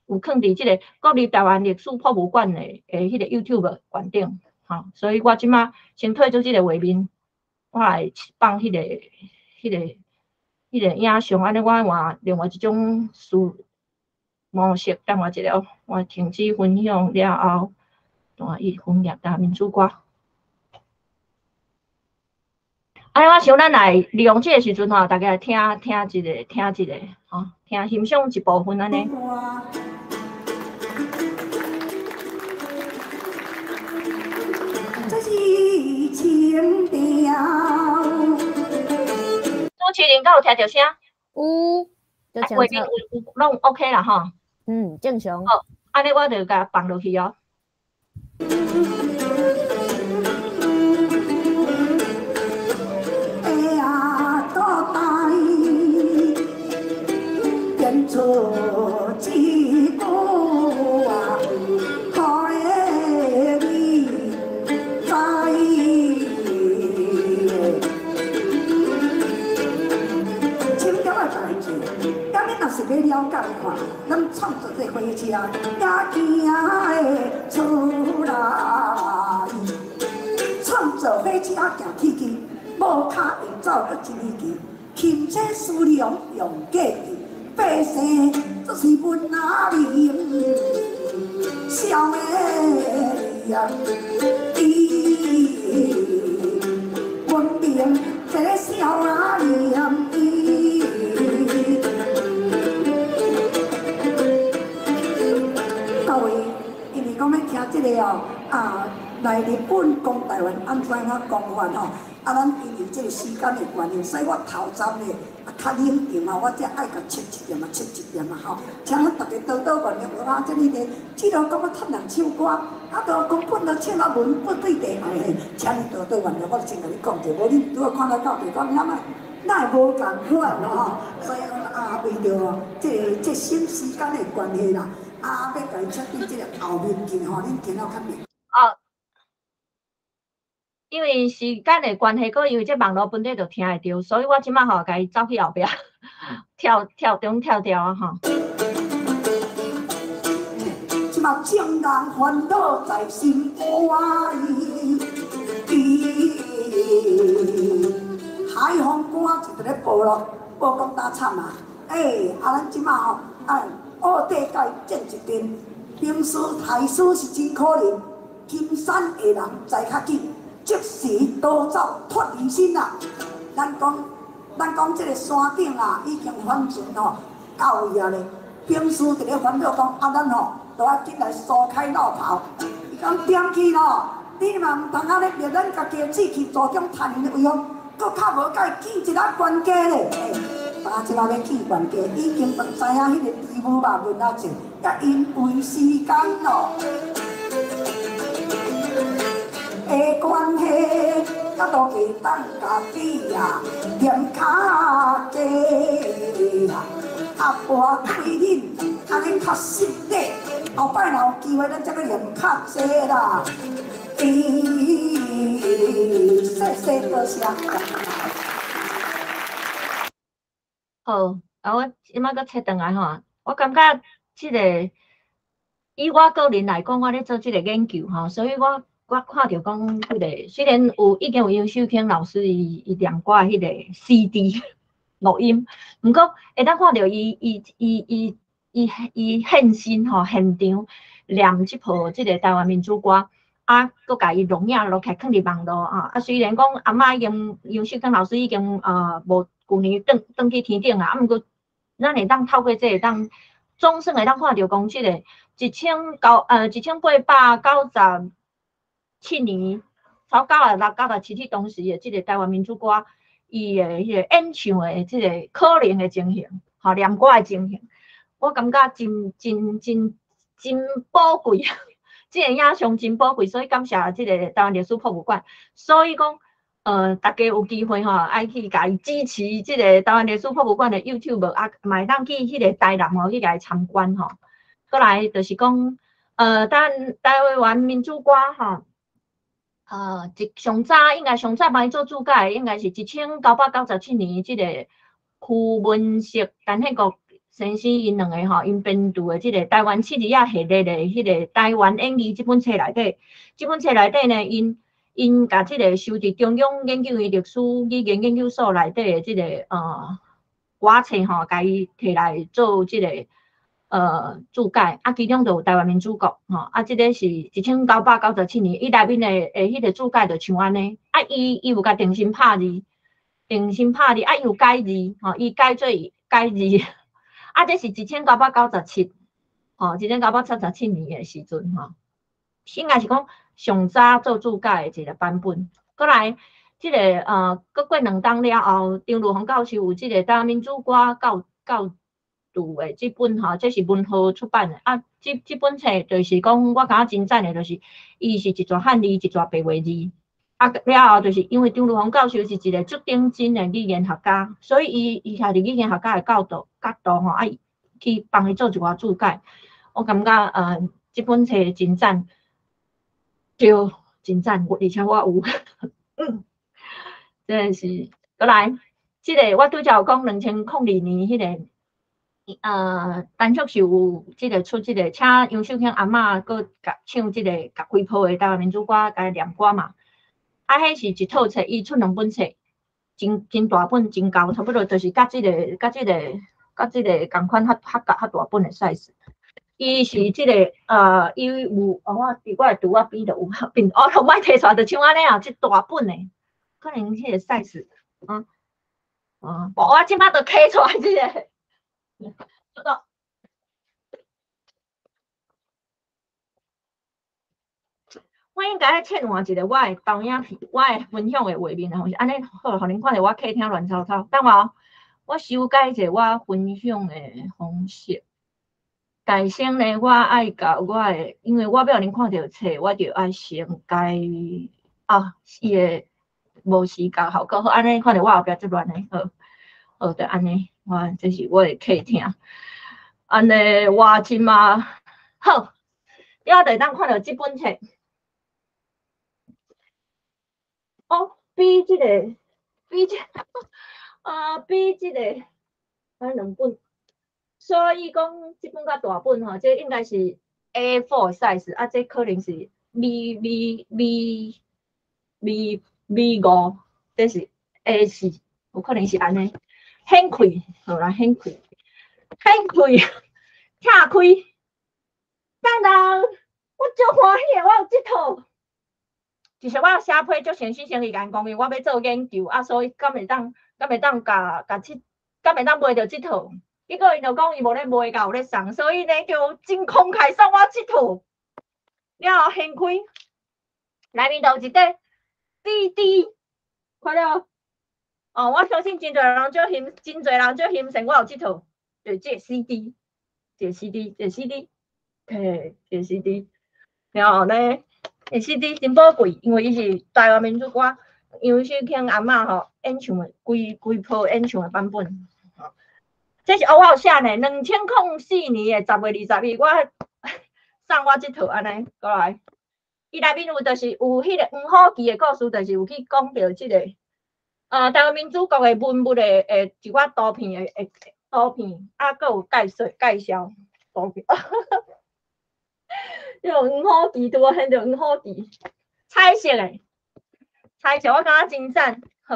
有囥佇這个國立臺灣歷史博物館的彼個 YouTube 館頂，吼。所以我這馬先退出這个畫面，我來放彼個影像，按呢我換另外一種模式，等我一下哦，我停止分享了後，換伊分頁台灣民主歌。啊，我想咱來利用這个時陣吼，大家來聽聽一下，聽一下，吼，聽欣賞一部分按呢。這是情調。主持人敢有聽著聲？有，畫面有攏 OK 啦吼。嗯，正常。好，按呢我就共放落去哦。出一句啊，予你知。请调来代志，咁你若是欲了解看，咱創作這火車也行會出來。創造火車行鐵機，無跤會走閣一里奇，輕車思量用計計。百姓這是阮阿玲，笑的呀，伊文明這个笑阿玲伊。各位，因為講欲聽這个哦，啊，來日本講台灣按怎樣講法吼？啊，咱因為這个時間的關係，所以我頭站咧啊較冷靜啊，我才愛共切一點啊，切一點啊吼。請咱逐家多多原諒我，這裡咧，這路感覺趁人唱歌，啊，都根本都唱啊文不對題，哎，請你多多原諒，我先共你講者，無恁拄仔看了到底講啥物，哪會無仝款吼？所以講啊，為著這个節省時間的關係啦，啊，欲共伊切對這个後面去吼，恁聽了較明。哦。因為時間的關係，閣因為這網路本底就聽會著，所以我這馬吼共伊走去後壁，跳跳中跳掉啊吼。這馬眾人煩惱在心肝裡，海風歌就佇咧報咯，報講打慘啊！欸，啊咱這馬吼，哎，烏地共伊戰一陣，兵師太師是真可憐，金山的人知較緊。即時逃走脫離身啦！咱講這个山頂啊，已經翻船吼到位啊咧。兵師佇咧煩惱講，啊，咱吼都愛緊來疏開老炮。伊講點去咯？你嘛毋通按呢滅咱家己的志氣，助長趁𪜶的威風，閣較無共伊見一下懸家咧。欸，這馬欲見懸家，已經都知影彼个豬母肉問啊濟，也因為時間咯。的關係，啊都會當共比啊，念較濟啊，啊跋對恁按呢較失禮，後擺若有機會，咱才閣念較濟啦。咦，謝謝多謝。好，啊我這馬閣切轉來吼，我感覺這个以我個人來講，我咧做這个研究吼，所以我看著講，彼个雖然有已經有楊秀卿老師伊念歌的彼个 CD 錄音，毋過會當看著伊現身吼，現場念這部這个台灣民主歌，啊，閣共伊錄影落起來，囥佇網路啊。啊，雖然講阿嬤已經楊秀卿老師已經無舊年轉去天頂啊，啊，毋過咱會當透過這會當總算會當看著講這个1897年，頭96、97彼當時的這个台灣民主歌，伊的彼个演唱的這个可能的情形，吼，念歌的情形，我感覺真真真真寶貴，這个影像真寶貴，所以感謝這个台灣歷史博物館。所以講，大家有機會吼，愛去共伊支持這个台灣歷史博物館的 YouTube，啊，嘛會當去彼个台南吼去共伊參觀吼。閣來就是講，台灣民主歌吼。一上早應該上早幫伊做注解，應該是1997年，這個區文錫、陳憲國先生𪜶兩个吼，𪜶編著的這個台灣七字仔系列的彼個《台灣演義》這本冊內底，這本冊內底呢，𪜶共這個收佇中央研究院歷史語言研究所內底的這個歌冊吼，共伊提來做這個注解，啊，其中就有台灣民主國吼，啊，這个是1997年，伊內面的彼个注解就像按呢，啊，伊有共重新拍字，重新拍字，啊，伊有改字，吼，伊改做改字，啊，這是1997，吼，1977年的時陣吼，應該是講上早做注解的一個版本。閣來，這个閣過兩冬了後，張如芳教授有這个台灣民主歌教教著的這本吼，這是文豪出版的啊。這本冊就是講，我感覺真讚的，就是伊是一逝漢字，一逝白話字。啊，了後就是因為張如芳教授是一個足頂真的語言學家，所以伊徛佇語言學家的角度吼，啊，去幫伊做一寡注解。我感覺這本冊真讚，對，真讚，而且我有，真的是，閣來，這个我拄才有講2002年彼个。陳淑秀有這个出這个，請楊秀卿阿嬤閣共唱這个共開譜的台灣民主歌，共念歌嘛。啊，彼是一套冊，伊出兩本冊，真大本，真厚，差不多就是佮這个仝款較較大本的 size。伊是這个伊有，哦，我佇我的櫥仔邊就有，變，哦，予我提出來就像按呢啊，這大本的，可能彼个 size，無，我這擺就提出來這个。這我應該切換一个我的投影片，我的分享的畫面啊，按呢好，予恁看著我客廳亂糟糟。等我，我修改一下我分享的方式。但先呢，我愛共我的，因為我欲予恁看著冊，我就愛先改啊，伊的無時間效果好，按呢看著我後壁足亂的，好，好就按呢，我這是我的客廳。按呢，我這馬好，你我就會當看著這本冊。哦，比這个，比這，啊，比這个，啊兩本，所以講這本較大本吼，這應該是 A4 size，啊，這可能是 B B B B B 5，這是 A4，有可能是按呢，掀開，好啦，掀開，掀開，拆開，當當，我足歡喜的，我有這套。其實我寫批足誠心誠意共𪜶講，因為我欲做研究啊，所以敢會當，敢會當共共這，敢會當賣著這套？結果𪜶就講伊無咧賣，佮有咧送，所以呢就真慷慨送我這套。了後掀開，內面就有一塊 CD，看了哦，我相信真濟人足欣，真濟人足欣羨我有這套，就是這个 CD，這个 CD，這个 CD，嘿，這个 CD，了後呢？欸，CD 真寶貴，因為伊是台灣民主歌楊秀卿阿嬤吼演唱的，規規譜演唱的版本。吼，這是哦，我有寫呢，2004年的10月21，我送我這套按呢過來。伊內面有就是有彼个黃虎旗的故事，就是有去講著這个，台灣民主國的文物的一寡圖片的圖片，啊，閣有介紹介紹圖片。這個黃虎旗拄仔現著黃虎旗，彩色的，彩色，我感覺真讚。好，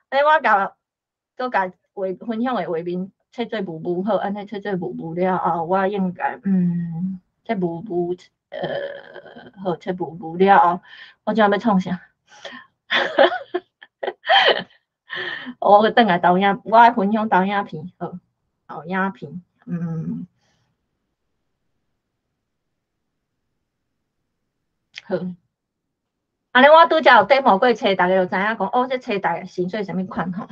按呢我共閣共畫分享的畫面切做霧霧，好，按呢切做霧霧了後，我應該切霧霧，好，切霧霧了後，我這欲創啥？我閣轉來投影，我愛分享投影片，好，投影片，好，按呢我拄才有底毛過冊，大家就知影講，哦，這冊大概形式啥物款吼。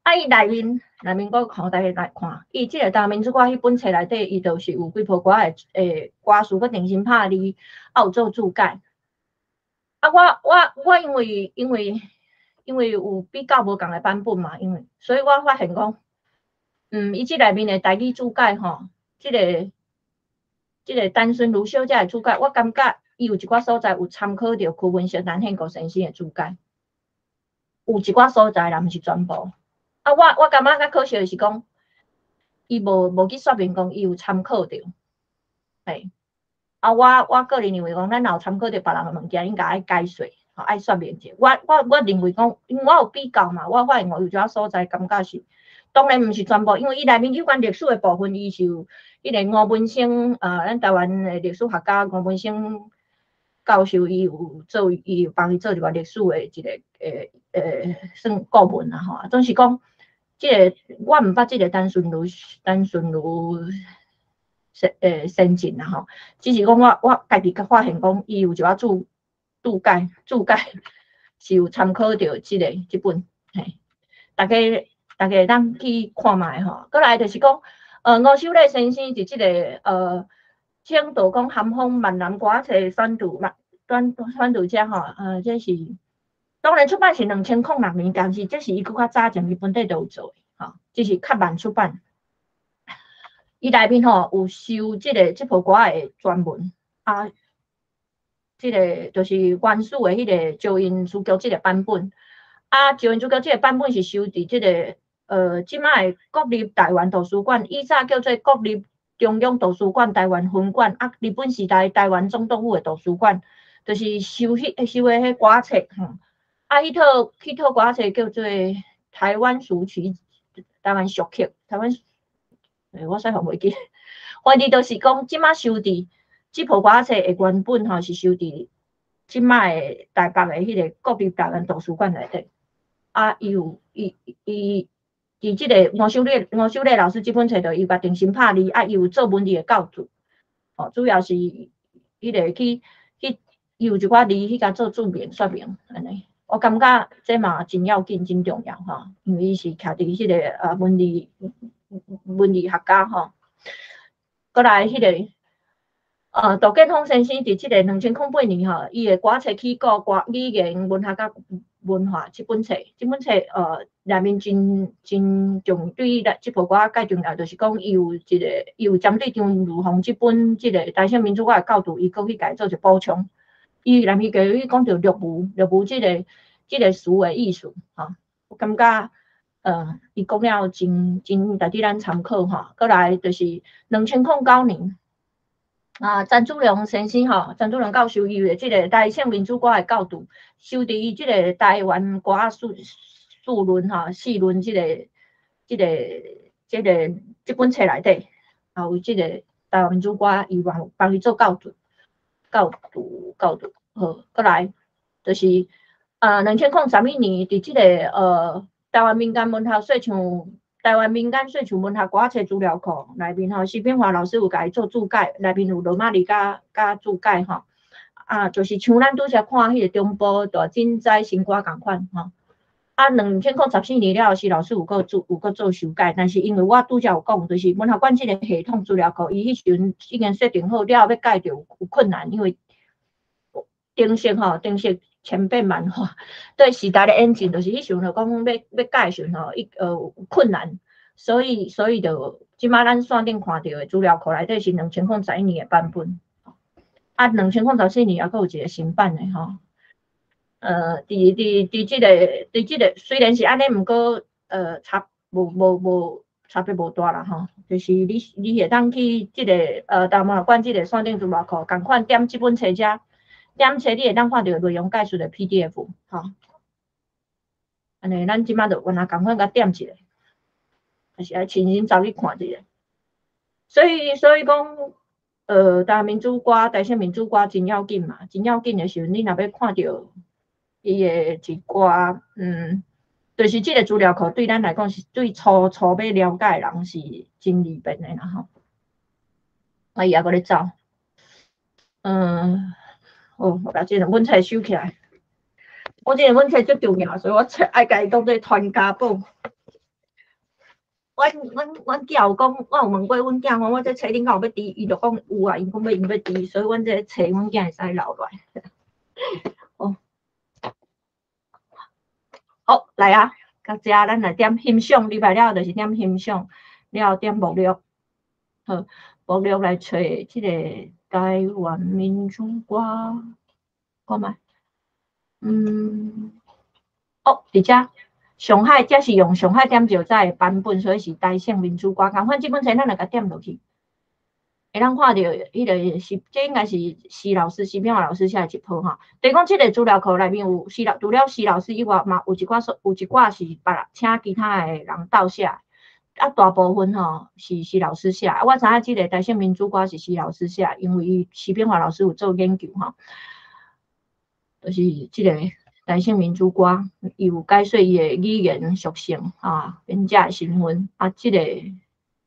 啊，伊內面內面閣予大家來看，伊這个台灣民主歌彼本冊內底，伊就是有幾部歌的歌詞閣重新拍字，啊有做注解。啊，我因為有比較無仝的版本嘛，因為所以我發現講，伊這內面的台語注解吼，這个陳純如小姐的注解，我感覺。伊有一寡所在有參考著區文錫陳憲國先生的注解，有一寡所在啦，毋是全部。啊，我感覺較可惜的是講，伊無去說明講伊有參考著，嘿。啊，我個人認為講，咱若有參考著別人的物件，應該愛解說，吼，愛說明者。我認為講，因為我有比較嘛，我發現我有一寡所在感覺是，當然毋是全部，因為伊內面有關歷史的部分，伊是有彼個吳文生，咱台灣的歷史學家吳文生教授，伊有做，伊有幫伊做一寡歷史的一個算顧問啊吼。總是講，這個我毋捌這個陳純如先進啦吼，只是講我家己發現講，伊有一寡注解是有參考著這個這本，嘿，大家會當去看覓吼。閣來就是講，吳守禮先生佇這個請道講咸豐閩南歌冊選讀嘛，選讀者吼，這是當然出版是2006年，但是這是伊閣較早前伊本底就有做的，吼，只是較慢出版。伊內面吼有收這個這部歌的全文啊，這個就是原始的彼個招音書局這個版本啊，招音書局這個版本是收佇這個這擺的國立台灣圖書館，以早叫做國立中央圖書館台灣分館啊，日本時代台灣總督府的圖書館，就是收的彼歌冊吼，啊，彼套歌冊叫做台灣俗曲、台灣俗曲、台灣。我實在袂記，反正就是講，這擺收佇這部歌冊的原本吼是收佇這擺的台北的彼個國立台灣圖書館內底。啊，伊有伊伊佇這個吳守禮老師這本冊度，伊有共重新拍字，啊，伊有做文字的校注，吼，主要是彼個去，伊有一寡字去共做注明說明，按呢。我感覺這嘛真要緊、真重要吼，因為伊是徛佇彼個文字學家吼，閣來彼個杜建峰先生佇這個2008年吼，伊的歌冊起稿歌語言文學佮文化這本冊，這本冊內面真重對咱這部歌較重要，就是講伊有一個，伊有針對張如芳這本這個台省民主歌的校注，伊閣去共伊做一個補充。伊內面加去講著綠霧，綠霧這個詞的意思吼，我感覺伊講了真值得咱參考吼。閣來就是2009年。啊，陳祖良先生吼，陳祖良教授伊的這個台省民主歌的校注，收佇伊這個台灣歌序論吼，序論這本冊內底，啊有這個台灣民主歌，伊幫伊做校注，校注校注，好，閣來就是2011年佇這個台灣民間文學說唱。台灣民間說唱文學歌冊資料庫內面吼，施炳華老師有共伊做注解，內面有羅馬字佮注解吼。啊，就是像咱拄才看彼個中部大井仔新歌仝款吼。啊，2014年了後，施老師有閣做修改，但是因為我拄才有講，就是文學館這個系統資料庫，伊彼時陣已經設定好了後，欲改就有困難，因為程式吼，程式千變萬化，對時代的演進，就是彼時陣就講欲改的時陣吼，伊有困難，所以就這擺咱線頂看著的資料庫內底是2011年的版本，啊，2014年猶閣有一個新版的吼，佇這個雖然是按呢，毋過差別無大啦吼，就是你會當去這個台灣文學館這個線頂資料庫，仝款點這本冊遮。點冊你會當看著內容概述的 PDF，吼，按呢咱這擺就原來仝款共點一下，還是愛親身走去看一下。所以講，台灣民主歌、台省民主歌真要緊嘛，真要緊的時陣，你若欲看著伊的一寡，就是這個資料庫對咱來講是對初欲了解的人是真利便的啦吼。啊，伊猶閣咧走，哦，我共這兩本冊收起來。我這兩本冊足重要，所以我冊愛共伊當做傳家寶。阮囝有講，我有問過阮囝講，我這冊恁敢有欲挃？伊就講有啊，伊講欲伊欲挃，所以阮這冊阮囝會使留落來。好，好來啊，到遮咱來點欣賞，禮拜了就是點欣賞，了後點目錄，好，目錄來揣這個。台灣民主歌，看覓，哦，佇遮上海，這是用上海點石仔的版本，所以是台省民主歌。仝款這本冊咱來共點落去，會當看著彼个是，這應該是施老師、施炳華老師寫的一篇吼。等於講這个資料庫內面有施老，除了施老師以外，嘛有一寡有一寡是別人請其他的人鬥寫。啊，大部分吼是施老師寫。啊，我知影這个台省民主歌是施老師寫，因為伊施炳華老師有做研究吼，就是這个台省民主歌，伊有解說伊的語言屬性啊，編者的身份啊，這个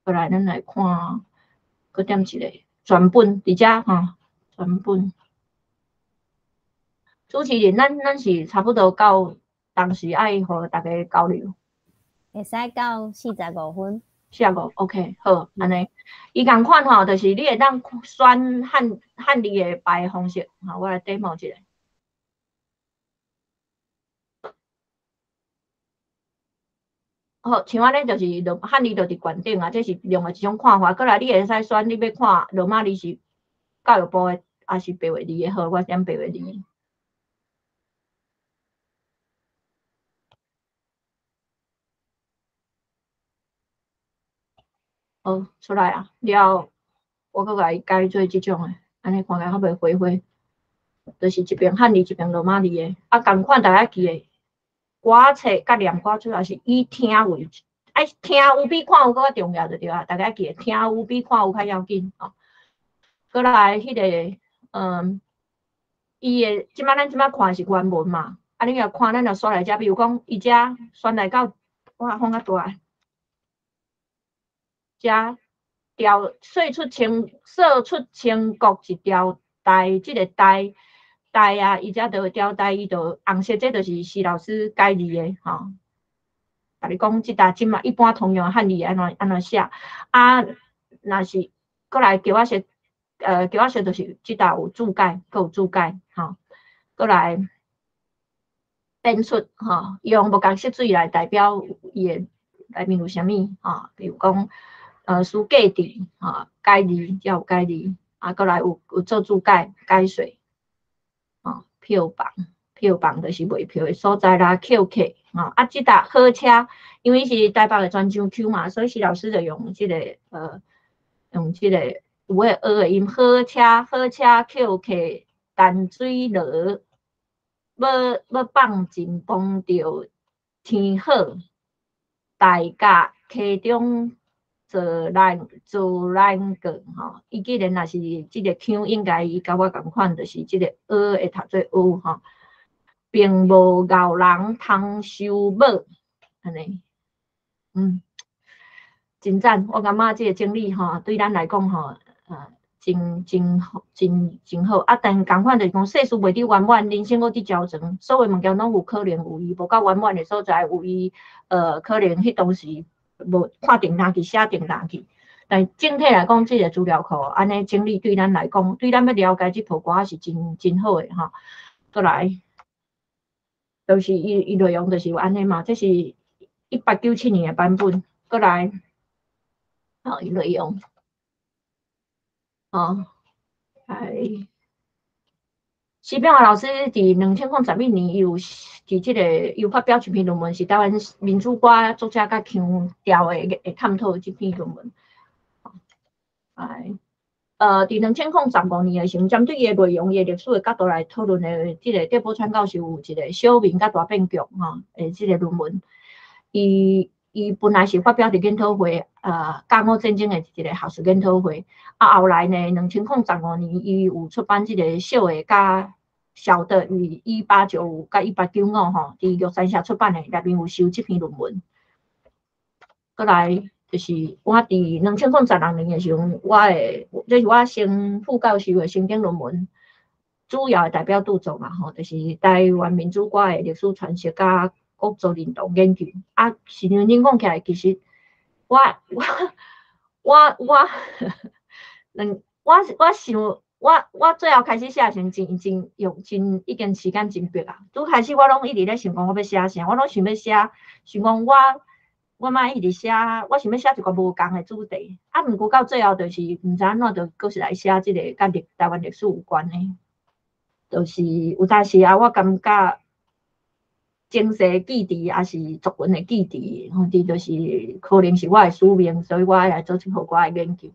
過來咱來看，閣點一个全本佇遮吼，全本。主持人，咱是差不多到當時愛予大家交流。會使到45分。45，OK，好，按呢。伊仝款吼，就是你會當選漢字的排方式，吼，我來 demo 一下。好，像按呢就是羅漢字就佇懸頂啊，這是另外一種看法。閣來你會使選，你欲看羅馬字是教育部的，抑是白話字的？好，我點白話字。好，出來啊！了，我閣共伊改做這種的，按呢看起來較袂花花。就是一邊漢字，一邊羅馬字的。啊，仝款大家記的，歌冊佮念歌主要是以聽為，愛聽有比看有閣較重要就對啊。大家記得聽有比看有較要緊吼。閣來彼个，伊的這擺咱這擺看的是原文嘛，啊，你若看咱若煞來遮，比如講伊遮選來到，我放較大。遮調說出清，說出清國一條台，這个台台啊，伊遮就調台，伊就紅色，這就是施老師改字的吼。共你講，這搭這馬一般通用漢字按怎寫？啊，若是閣來叫我說，叫我說就是這搭有注解，閣有注解吼。閣來變出吼，用木工色水來代表伊的內面有啥物吼，比如講。書價值，吼，改字，才有改字，啊，閣來有做注解、解說，吼，票房，票房就是賣票的所在啦，扣客，吼，啊，這搭火車，因為是台北的泉州區嘛，所以施老師就用這个，用這个有个学的音，火車，火車扣客，淡水螺，欲放進碰著天好，大甲溪中。做咱個吼，伊既然若是這个腔，應該伊佮我仝款，就是這个蚵會讀做蚵吼，並無𠢕人通收買，按呢，真讚，我感覺這个整理吼，對咱來講吼，真好，真好。啊，但仝款就是講世事袂得圓滿，人生閣佇焦轉，所有物件攏有可能有伊無夠圓滿的所在，有伊可能彼當時。無看定哪去，寫定哪去。但整體來講，這个資料庫按呢整理對咱來講，對咱欲了解這部歌是真好的吼。閣來，就是伊內容就是有按呢嘛，這是1897年的版本。閣來，好，伊內容，哦，來。施炳華老師佇2011年，伊有佇這个，伊有發表一篇論文，是台灣民主歌作者佮腔調的探討這篇論文。哎，佇2015年的時陣，針對伊的內容、伊的歷史的角度來討論的，這个戴寶川教授有一个小明佮大變局吼的這个論文。伊本來是發表佇研討會，甲午戰爭的一个學術研討會。啊，後來呢，2015年，伊有出版這个小的佮小的與1895佮1895吼，佇玉山社出版的，內面有收這篇論文。閣來就是我佇2016年的時陣，我的這是我升副教授的申請論文，主要的代表著作嘛吼，就是台灣民主歌的歷史傳承佮國族認同研究。啊，是認真講起來，其實我想，我最後開始寫時，真用真已經時間真迫啊。拄開始我攏一直咧想講，我欲寫啥，我攏想欲寫，想講我我莫一直寫，我想欲寫一個無仝的主題，啊，毋過到最後就是毋知按怎就閣是來寫這个佮歷台灣歷史有關的，就是有當時啊，我感覺前世記憶抑是族群的記憶，吼，這就是可能是我的使命，所以我愛來做這號歌的研究。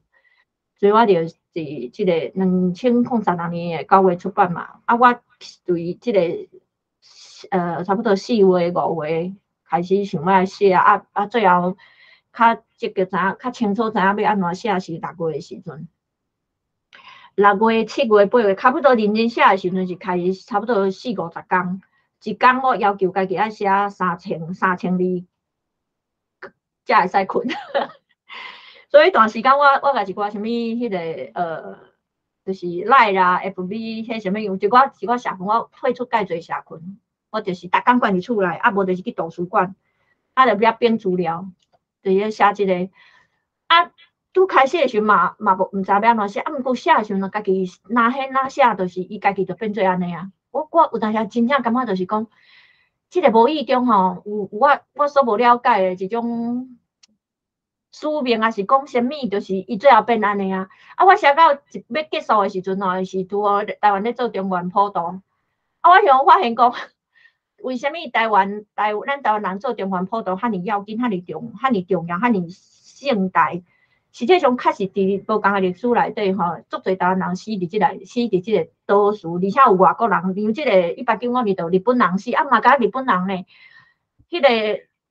所以我就佇這個2016年的9月出版嘛，啊，我對這個差不多4月5月開始想欲來寫，啊啊，最後較積極知影，較清楚知影欲按怎寫是6月的時陣。6月、7月、8月，差不多認真寫的時陣是開始差不多四五十工，一工我要求家己愛寫3000字，才會使睏。所以彼段時間我共一寡啥物彼个就是 LINE 啦、FB 彼啥物有一寡一寡社群，我退出蓋濟社群，我就是逐工關佇厝內，啊無就是去圖書館，啊就遐編資料，佇咧寫這个。啊，拄開始的時陣嘛嘛無毋知欲按怎寫，啊毋過寫的時陣，家己若顯若寫，就是伊家己就變做按呢啊。我有當時真正感覺就是講，這个無意中吼，有我所無了解的一種使命，抑是講啥物，就是伊最後變按呢啊。啊，我寫到一欲結束的時陣吼，是拄好台灣咧做中原普渡。啊，我想發現講，為啥物台灣台咱台灣人做中原普渡遐爾要緊、遐爾重、遐爾重要、遐爾盛大？實際上確實佇無仝的歷史內底吼，足濟台灣人死佇這個死佇這個島嶼，而且有外國人，像這个1895年就日本人死，啊嘛敢日本人呢，彼个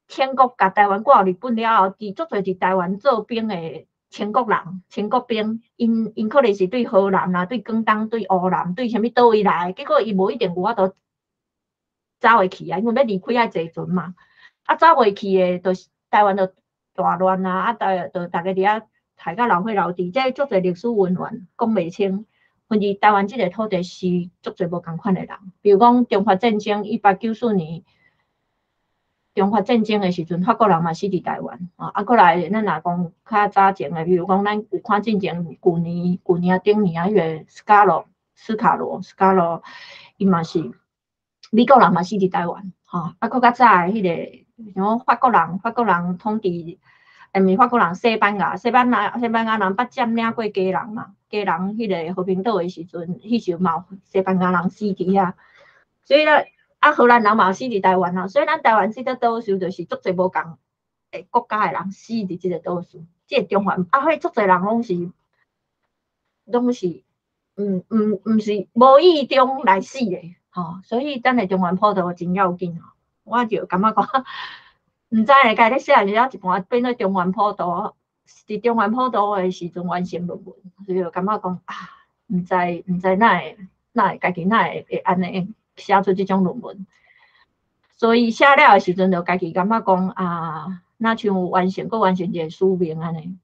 清國共台灣割予日本了後，佇足濟佇台灣做兵的清國人、清國兵，𪜶𪜶可能是對河南啦、對廣東、對湖南、對啥物佗位來，結果伊無一定有法度走會去啊，因為欲離開愛坐船嘛，啊走袂去的，就是台灣就大亂啊，啊台就逐家佇遐害甲流血流滴，這足濟歷史淵源講袂清。甚至台灣這个土地是足濟無仝款的人，比如講中法戰爭1894年，中法戰爭的時陣，法國人嘛死佇台灣，啊，閣來咱若講較早前的，比如講咱有看進前舊年、舊年啊頂年啊，彼个斯卡羅、斯卡羅、斯卡羅，伊嘛是美國人嘛死佇台灣，吼，啊，閣較早的彼个像法國人，法國人統治，毋是法國人，西班牙，西班牙，西班牙人捌佔領過基隆嘛，基隆彼个和平島的時陣，彼時嘛有西班牙人死佇遐，所以咧，啊，荷蘭人嘛有死佇台灣啊，所以咱台灣這個島嶼就是足濟無仝的國家的人死佇這個島嶼，這個中華啊，彼足濟人攏是，毋是無意中來死的，吼，所以咱的中原普渡真要緊吼，我就感覺講，毋知咧，家咧寫時一半變做中原普渡，佇中原普渡的時陣完成論文，所以就感覺講啊，毋知哪會家己哪會按呢寫出這種論文，所以寫了的時陣就家己感覺講啊，若像有完成，閣完成一个使命按呢，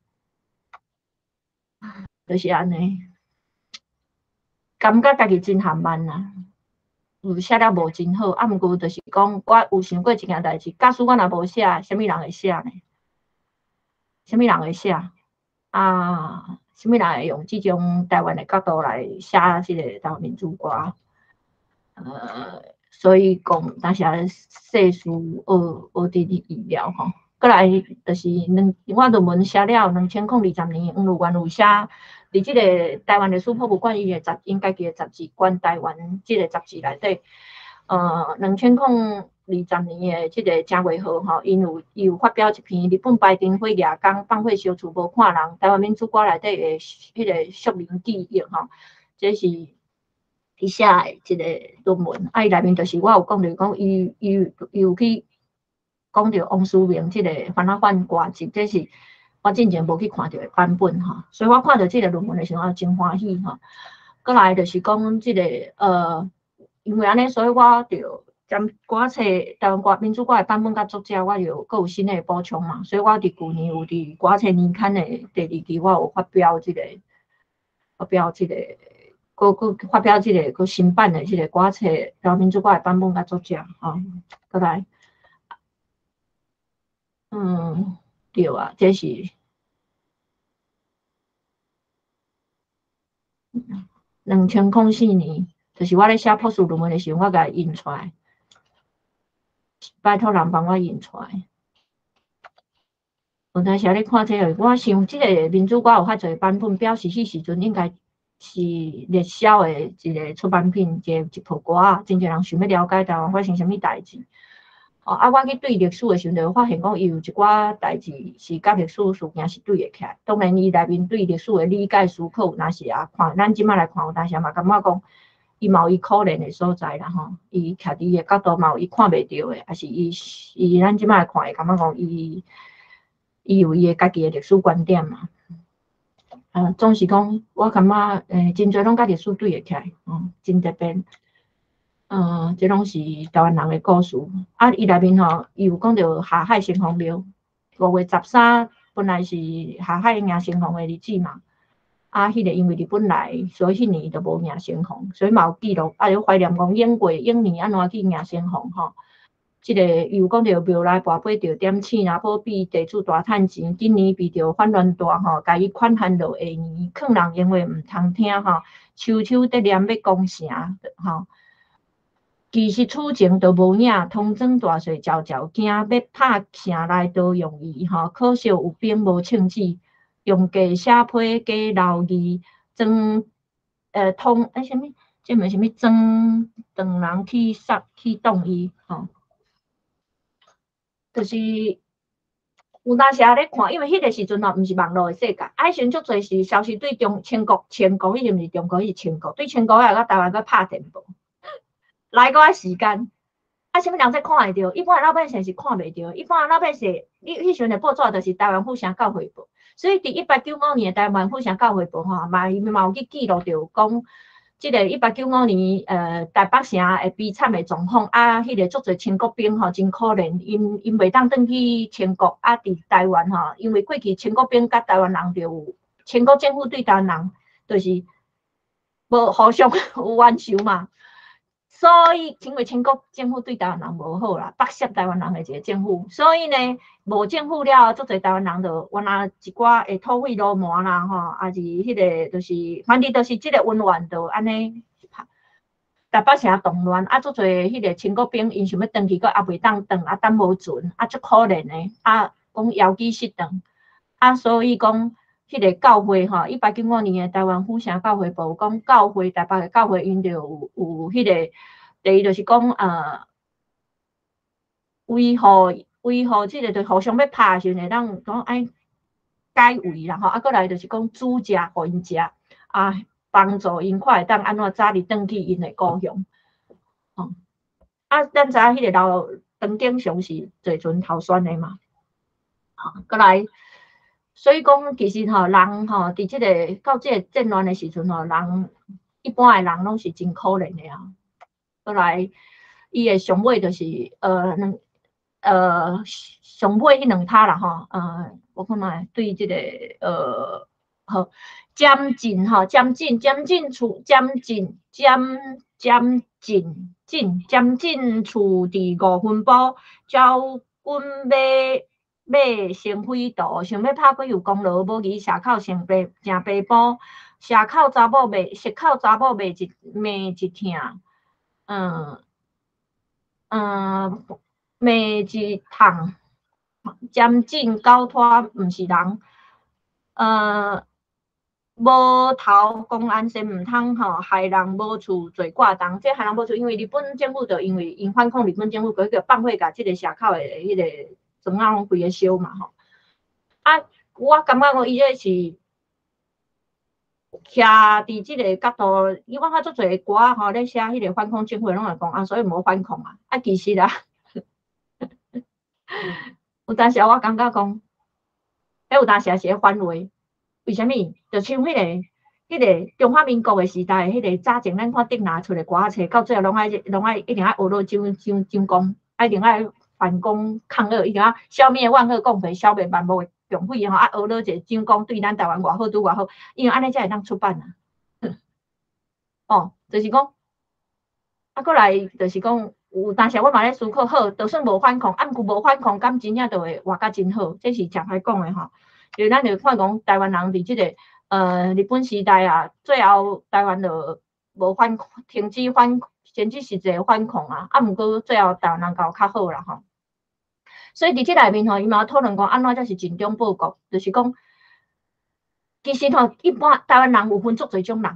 就是按呢，感覺家己真含慢啊，有寫了無真好，啊，毋過就是講，我有想過一件代誌，假使我若無寫，啥物人會寫呢？啥物人會寫？啊，啥物人會用這種台灣的角度來寫這个台灣民主歌？所以講，當時世事學學佇意料吼。閣來就是兩，我論文寫了2020年，黃汝元有寫佇這个台灣歷史博物館伊的雜，𪜶家己的雜誌《觀台灣》這个雜誌內底，2020年的這个正月號吼，伊有發表一篇日本排燈火掠工放火燒厝無看人，台灣民主歌內底的彼个宿民記憶吼，這是伊寫的一个論文，啊，伊內面就是我有講著講，伊有去講著王書明這个番仔反歌集，這是我進前無去看著的版本吼，所以我看著這个論文的時候，我真歡喜吼。閣來就是講這个因為按呢，所以我就將歌冊台灣歌民主歌的版本佮作者，我就閣有新的補充嘛，所以我佇舊年有佇歌冊年刊的第二期，我有發表這个，發表這个，閣發表這个閣新版的這个歌冊台灣民主歌的版本佮作者吼，閣來，對啊，這是2004年，就是我咧寫博士論文的時陣，我共伊印出來，拜託人幫我印出來。有當時咧看這個，我想這個民主歌有較濟版本，表示彼時陣應該是熱銷的一個出版品，一部歌仔，真濟人想欲了解台灣發生啥物代誌。哦，啊，我去對歷史的時陣，就發現講伊有一寡代誌是佮歷史事件是對會起來。當然，伊內面對歷史的理解思考，有當時啊看，咱這擺來看，有當時嘛感覺講，伊嘛有伊可憐的所在啦吼。伊徛佇伊的角度嘛有伊看袂著的，抑是伊咱這擺來看會感覺講伊有伊的家己的歷史觀點嘛。啊，總是講，我感覺真濟攏佮歷史對會起來，真特別。這攏是台灣人的故事。啊，伊內面吼，伊有講著下海城隍廟，5月13本來是下海迎城隍的日子嘛。啊，彼個因為日本來，所以彼年就無迎城隍，所以嘛有記錄。啊，就懷念講永過永年按怎去迎城隍吼。這個伊有講著廟內跋杯著點醒啦，保庇地主大趁錢。今年遇著反亂大吼，共伊款限落下年，勸人言話毋通聽吼，秋秋得念欲攻城吼。其實此前都無影，通裝大細悄悄驚，欲拍城內多容易吼，可惜有兵無銃子，用假寫批假留字，裝通啥物？這毋是啥物裝當人去殺去擋伊吼。就是有當時仔咧看，因為彼個時陣吼，毋是網路的世界，啊，彼時陣足濟是消息對中清國，清國彼時毋是中國，彼是清國，對清國來到台灣閣拍電報，來閣愛時間，啊，啥物人才看會著？一般的老百姓是看袂著，一般的老百姓，你彼時陣的報紙就是台灣府城教會報，所以佇1895年的台灣府城教會報吼，嘛伊嘛有去記錄著講。這個1895年，台北城的悲慘的狀況，啊，彼個足濟清國兵吼，真可憐，𪜶袂當轉去清國，啊，佇台灣吼，因為過去清國兵佮台灣人就有清國政府對台灣人就是無互相有冤仇嘛，所以因為清國政府對台灣人無好啦，剝削台灣人的一個政府，所以呢，無政府了後，足濟台灣人就原來一寡的土匪流氓啦吼，抑是彼個就是，反正就是這個恩怨就按呢，台北城動亂，啊，足濟彼個清國兵𪜶想欲轉去，閣也袂當轉，啊，等無船，啊，足可憐的，啊，講枵飢失轉，啊，所以講彼個教會吼，1895年的台灣府城教會報講教會台北的教會，𪜶就有彼個，第一就是講維護維護這個就互相欲拍的時陣，會當講愛解圍啦吼，啊，閣來就是講煮食予𪜶食，啊，幫助𪜶看會當按怎早日轉去𪜶的故鄉。吼，啊，咱知影彼個老張景祥是坐船頭選的嘛，吼，閣來，所以講其實吼，人吼，佇這個到這個戰亂的時陣吼，人一般的人攏是真可憐的啊。閣來，伊的上尾就是兩上尾彼兩拍啦吼，我看覓對這個好，將進吼，將進將進厝將進將將進進將進厝佇五分埔，招軍馬馬成匪徒，想欲拍過有功勞，無疑社口成白成白埔，社口查某罵，石口查某罵一罵一疼，罵一痛，將進狗拖毋是人，無頭公安先毋通吼，害人無厝做掛重。這害人無厝，因為日本政府就因為𪜶反抗日本政府，閣叫放火共這個社口的彼個庄仔攏規个燒嘛吼。啊，我感覺講伊這是徛佇這個角度，因為我看足濟歌仔吼咧寫彼個反抗政府，攏會講啊，所以無反抗啊。啊，其實啊，有當時我感覺講，彼有當時也是咧反話。為啥物？就像彼個中華民國的時代，彼個早前咱看竹林出的歌仔冊，到最後攏愛攏愛一定愛學落蔣蔣蔣公，一定愛反攻抗兀，一定愛消滅萬惡共匪，消滅萬惡的共匪吼，啊學落一個蔣公對咱台灣偌好拄偌好，因為按呢才會當出版啊。哦，就是講，啊，閣來就是講，有當時我嘛咧思考，好，就算無反抗，啊，毋過無反抗，敢真正就會活甲真好，這是誠歹講的吼。就咱就看講台灣人佇這個日本時代啊，最後台灣就無反停止反，停止實際反抗啊，啊，毋過最後台灣人較較好啦吼。所以佇這內面吼，伊嘛有討論講按怎才是盡忠報國，就是講其實吼，一般台灣人有分足濟種人。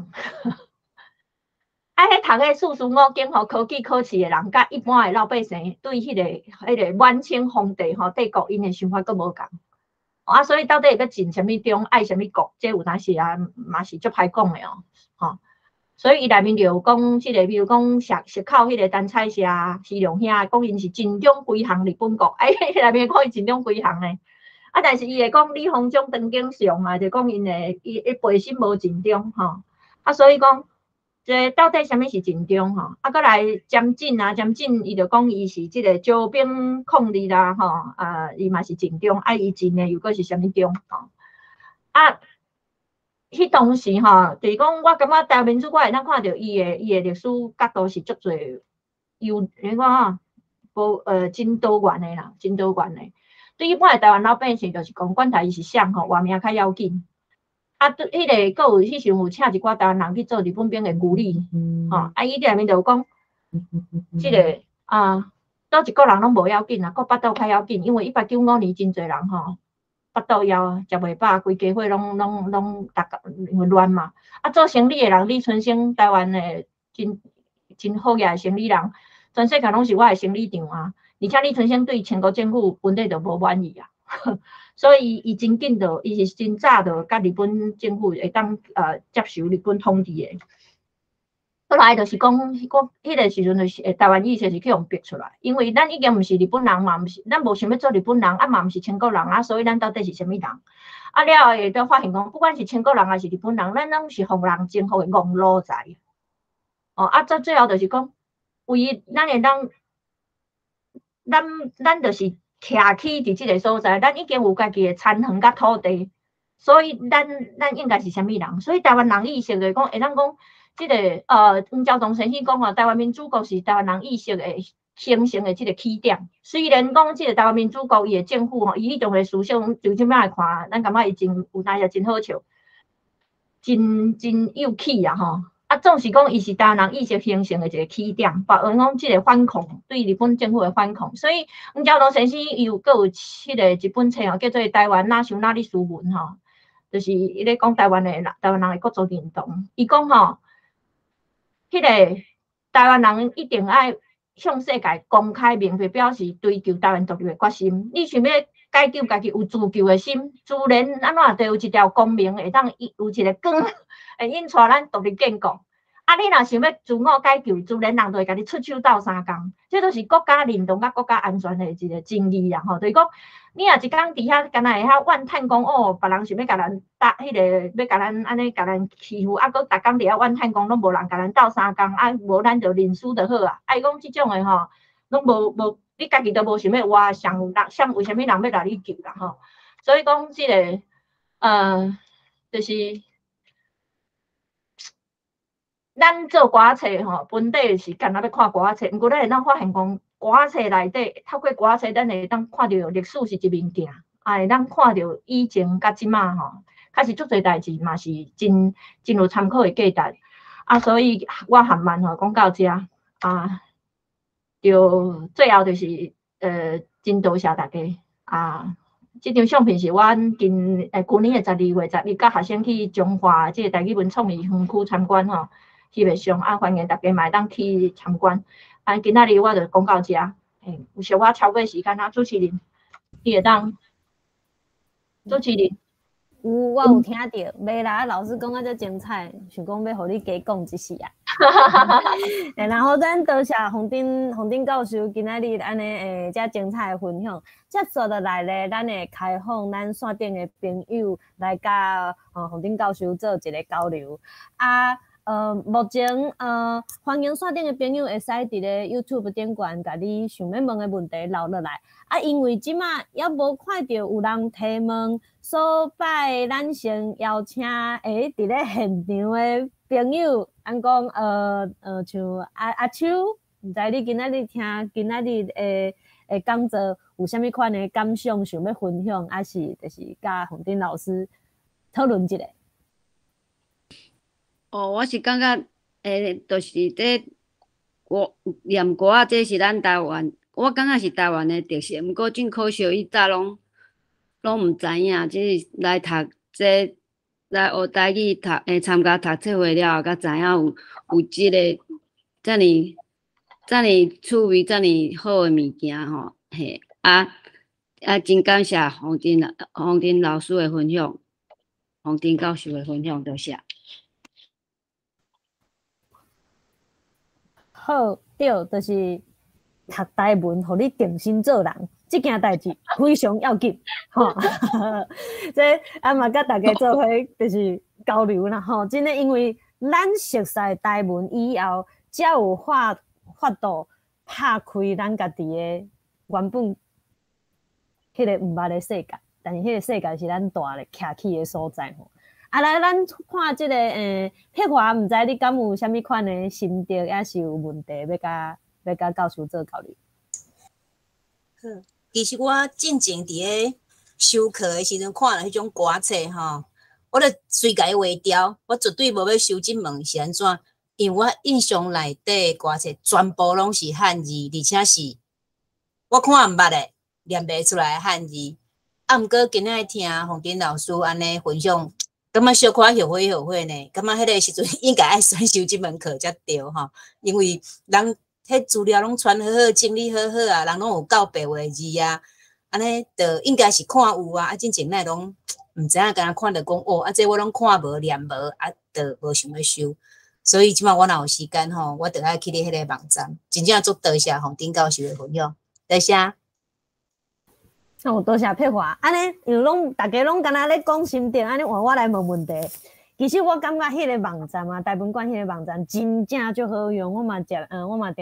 啊，彼讀彼四書五經吼，科舉考試的人，佮一般的老百姓，對彼個滿清皇帝吼帝國𪜶的想法閣無仝。啊，所以到底欲盡啥物忠，愛啥物國，這有當時啊，嘛是足歹講的哦，吼。所以伊內面就有講，這個比如講石石口彼個陳彩霞、徐良兄，講𪜶是盡忠歸降日本國，哎，內面講伊盡忠歸降的。啊，但是伊會講李鴻章、唐景崧啊，就講𪜶的伊背心無盡忠吼。啊，所以講，這到底啥物是盡忠吼？啊，閣來詹進啊，詹進伊就講伊是這個招兵抗日啦，吼啊，伊嘛是盡忠，啊，伊盡的又閣是啥物忠吼？啊，彼當時吼，就是講我感覺台灣民主，我會當看著伊的歷史角度是足濟有，你看吼，無真多元的啦，真多元的。對一般的台灣老百姓，就是講管他伊是啥吼，活命較要緊。啊，對，彼個閣有彼時陣有請一寡台灣人去做日本兵的牛女，吼，啊，伊內面就有講，這個啊，佗一國人攏無要緊啊，顧腹肚較要緊，因為1895年真濟人吼，腹肚枵，食袂飽，規家伙攏逐個因為亂嘛。啊，做生理的人李春生，台灣的真真好額的生理人，全世界攏是我的生理長啊。而且李春生對清國政府本底就無滿意啊。所以伊真緊就，伊是真早就佮日本政府會當接受日本統治的。後來就是講，講彼個時陣就是台灣意識是去予逼出來，因為咱已經毋是日本人嘛，毋是咱無想欲做日本人，啊嘛毋是清國人啊，所以咱到底是啥物人？啊了後會當發現講，不管是清國人還是日本人，咱攏是予人征服的戇奴才。哦，啊，到最後就是講，唯一咱會當，咱就是徛起佇這個所在，咱已經有家己的田園佮土地，所以咱應該是啥物人？所以台灣人意識就是講，會當講，這個黃昭堂先生講吼，台灣民主國是台灣人意識的形成的這個起點。雖然講這個台灣民主國伊的政府吼，伊彼種的思想，就這擺來看，咱感覺伊真有當時真好笑，真有趣啊吼。啊，總是講伊是台灣人意識形成的一個起點，包括講這個反抗對日本政府的反抗。所以黃昭堂先生伊有閣有彼個一本冊吼，叫做《台灣哪想哪哩斯文》吼，就是伊咧講台灣人的國族認同。伊講吼，彼個台灣人一定愛向世界公開明白表示追求台灣獨立的決心。你想欲解救家己有自救的心，自然按怎就有一條光明會當有一個光會引帶咱獨立建國。啊，你若想欲自我解救，自然人就會共你出手鬥相共。這都是國家認同佮國家安全的一個爭議啦吼。就是講，你若一工佇遐敢若會曉怨嘆講哦，別人想欲共咱打彼個，欲共咱按呢共咱欺負，啊，閣逐工佇遐怨嘆講攏無人共咱鬥相共，啊，無咱就認輸就好啊。啊，伊講這種的吼，攏無，你家己都無想欲活，誰人誰為啥物人欲來你救啦吼？所以講這個，就是。咱做歌仔冊吼，本底是干焦欲看歌仔冊，毋過咱會當發現講，歌仔冊內底透過歌仔冊，咱會當看著歷史是一面鏡，啊，會當看著以前佮這馬吼，確實足濟代誌嘛是真有參考的價值。啊，所以我含慢吼講到遮啊，就最後就是真多謝大家啊。這張相片是阮近舊年的12月10日，佮學生去彰化這個台語文創意園區參觀吼。翕的相啊，歡迎大家嘛會當去參觀。啊，今仔日我就講到遮，有小可超過時間啊，主持人，你會當主持人。有，我有聽著，袂啦，老師講啊遮精彩，想講欲予你加講一時啊。然後咱多謝洪丁教授今仔日按呢遮精彩的分享。接續落來咧，咱會開放咱線頂的朋友來佮洪丁教授做一個交流。啊，目前歡迎線頂的朋友會使佇咧 YouTube 頂懸，共你想欲問的問題留落來。啊，因為這馬猶無看著有人提問，所以咱先邀請佇咧現場的朋友，按講像阿秋，毋知你今仔日聽今仔日的講座有啥物款的感想，想欲分享，抑是就是佮洪丁老師討論一下。哦，我是感覺，就是這歌念歌仔，這是咱台灣歌我感覺是台灣的特色，毋過真可惜，伊早攏毋知影，這是來讀這來學台語讀參加讀冊會了後，才知影有這个遮爾遮爾趣味、遮爾好的物件吼，嘿啊啊！真感謝洪婷老師的分享，洪婷教授的分享，多謝。好，對，就是讀台文，予你定身做人，這件代誌非常要緊，吼。這啊嘛，佮大家做伙就是交流啦，吼。真的，因為咱熟悉台文以後，才有法度拍開咱家己的原本彼个毋捌的世界，但是彼个世界是咱蹛咧徛起的所在吼。啊，來，咱看這个佩華，毋知你敢有啥物款的心得，抑是有問題欲佮教授做交流？好，其實我進前佇咧修課的時陣，看著彼種歌冊吼，我就隨共伊劃掉，我絕對無欲修這門是按怎？因為我印象內底歌冊全部攏是漢字，而且是我看毋捌的，念袂出來的漢字。啊，毋過今仔日聽洪婷老師按呢分享，感覺小可後悔後悔呢，感覺彼个時陣應該愛選修這門課才對吼，因為人彼資料攏傳好好，整理好好啊，人攏有夠白話字啊，按呢就應該是看有啊，啊，進前哪會攏毋知影，敢若看著講哦，啊，這我攏看無念無，啊，就無想欲修。所以這擺我若有時間吼，我就愛去你彼个網站，真正足多謝洪婷教授的分享，多謝。哦，多謝佩華。按呢，因為攏大家攏敢若咧講心得，按呢換我來問問題。其實我感覺彼个網站啊，台文館彼个網站真正足好用，我嘛定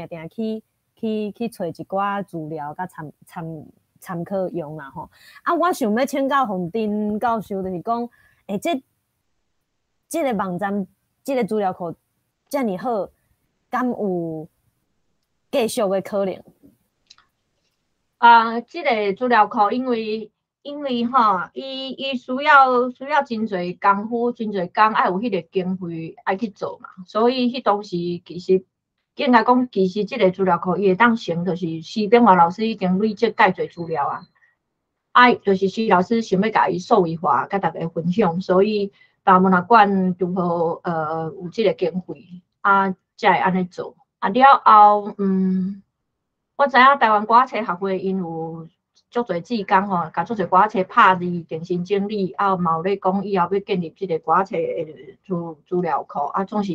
定去揣一寡資料，佮參考用啦吼。啊，我想欲請教洪婷教授，就是講，這个網站，這个資料庫遮爾好，敢有繼續的可能？啊，這个資料庫因為吼，伊需要真濟功夫，真濟工，愛有彼个經費愛去做嘛。所以彼當時其實應該講，其實這个資料庫伊會當成，就是施炳華老師已經累積蓋濟資料啊。啊，就是施老師想欲共伊數位化，佮大家分享，所以台灣文學館拄好有這个經費，啊，才會按呢做。啊了後，我知影台灣歌仔冊學會𪜶有足濟志工吼，共足濟歌仔冊拍字、重新整理，啊嘛有咧講以後欲建立這个歌仔冊的資料庫，啊總是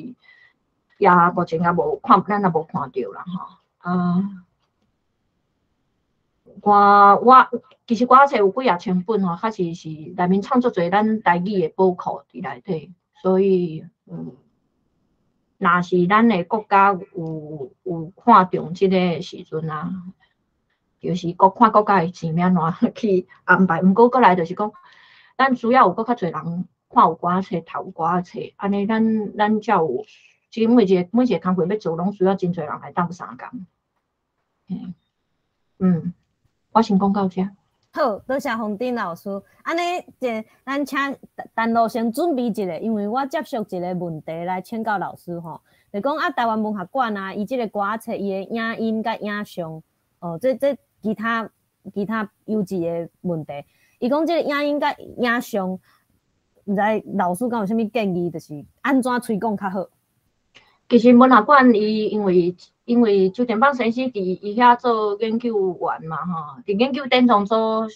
也目前也無看，咱也無看著啦吼。啊，我其實歌仔冊有幾仔千本吼，確實是內面藏足濟咱台語的寶庫佇內底，所以若是咱的國家有看重這个時陣啊，就是國看國家的錢欲按怎去安排。毋過閣來就是講，咱需要有閣較濟人看有歌仔冊、讀有歌仔冊，按呢咱才有，其實每一個工課欲做，攏需要真濟人來鬥相共。我先講到遮。好，多謝洪婷老師。按呢，這咱請陳老先準備一下，因為我接續一個問題來請教老師吼，就講啊，台灣文學館啊，伊這个歌仔冊，伊的影音佮影像，哦，這其他優質的問題，伊講這个影音佮影像，毋知老師敢有啥物建議，就是按怎推廣較好？其實文學館伊因為周典邦先生佇伊遐做研究員嘛吼，佇研究典藏組，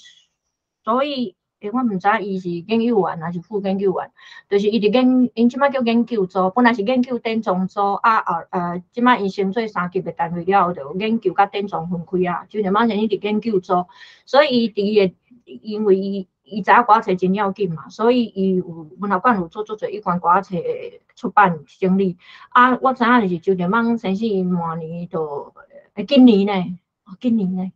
所以我毋知伊是研究員抑是副研究員，就是伊佇研，𪜶這擺叫研究組，本來是研究典藏組，啊後這擺𪜶升做三級的單位了後，就有研究佮典藏分開啊。周典邦先生佇研究組，所以伊佇伊的，因為伊知影歌冊真要緊嘛，所以伊有文學館有做足濟有關歌冊的出版整理。啊，我知影就是周典邦先生伊明年就，今年呢，今年呢，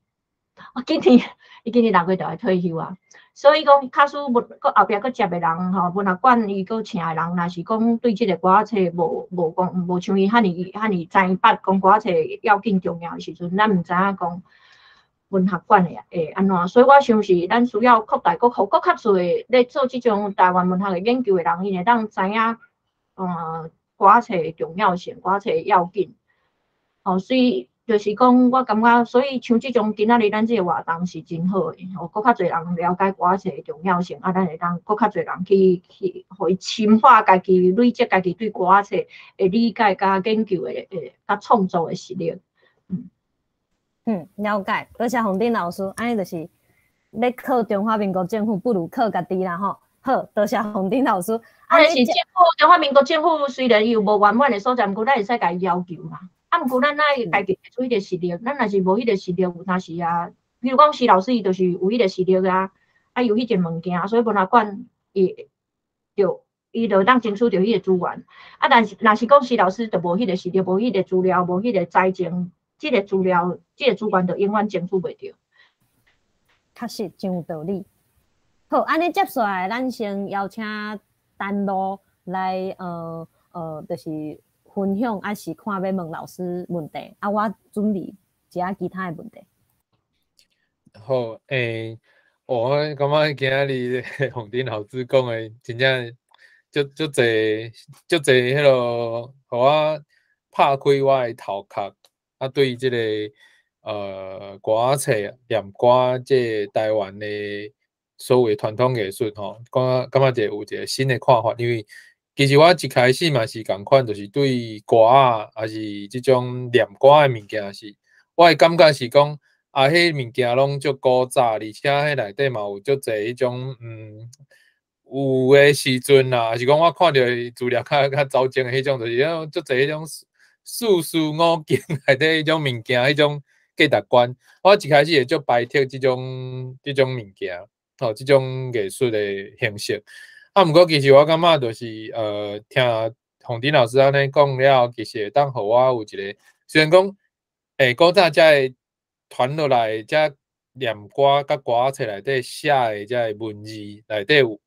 啊，今年，伊今年6月就愛退休啊。所以講，假使文閣後壁閣接的人吼，文學館伊閣請的人，若是講對這个歌冊無講無像伊遐爾遐爾知捌講歌冊要緊重要的時陣，咱毋知影講文學館的會按怎，所以我想是咱需要擴大閣予閣較濟咧做這種台灣文學的研究的人，𪜶會當知影，歌冊的重要性，歌冊的要緊。哦，所以就是講，我感覺，所以像這種今仔日咱這個活動是真好的，予閣較濟人了解歌仔戲的重要性，啊，咱會當閣較濟人去，予伊深化家己累積家己對歌仔戲的理解佮研究的佮創作的實力。嗯，了解。多謝洪丁老師，按呢就是欲靠中華民國政府，不如靠家己啦吼。好，多謝洪丁老師。啊，但是政府中華民國政府雖然伊有無圓滿的所在，毋過咱會使共伊要求嘛。啊，毋過咱愛家己提出彼個實力，咱若是無彼個實力，有當時啊，比如講施老師伊就是有彼個實力啊，啊有彼件物件，所以文化館伊就當爭取著彼個資源。啊，但是若是講施老師就無彼個實力，無彼個資料，無彼個財政，這個資料，這個資源就永遠爭取袂著。確實真有道理。好，按呢接紲來，咱先邀請丹露來，就是分享，抑是看欲問老師問題。啊，我準備一下其他的問題。好，我感覺今仔日洪丁老師講的，真正足足濟足濟彼落，予我拍開我的頭殼。啊，對這個歌仔戲、念歌這個台灣的所謂傳統藝術吼，感覺有一個新的看法，因為其實我一開始嘛是仝款，就是對歌仔，抑是這種念歌的物件是，我的感覺是講，啊，彼物件攏足古早，而且彼內底嘛有足濟彼種，有的時陣啦，抑是講我看著資料較走精的彼種，就是彼足濟彼種四書五經內底彼種物件，彼種價值觀，我一開始會足排斥這種物件，吼，這種藝術的形式。啊，毋過其實我感覺就是，聽洪丁老師按呢講了後，其實會當予我有一個，雖然講，古早遮的傳落來，遮念歌佮歌仔冊內底寫的遮的文字內底有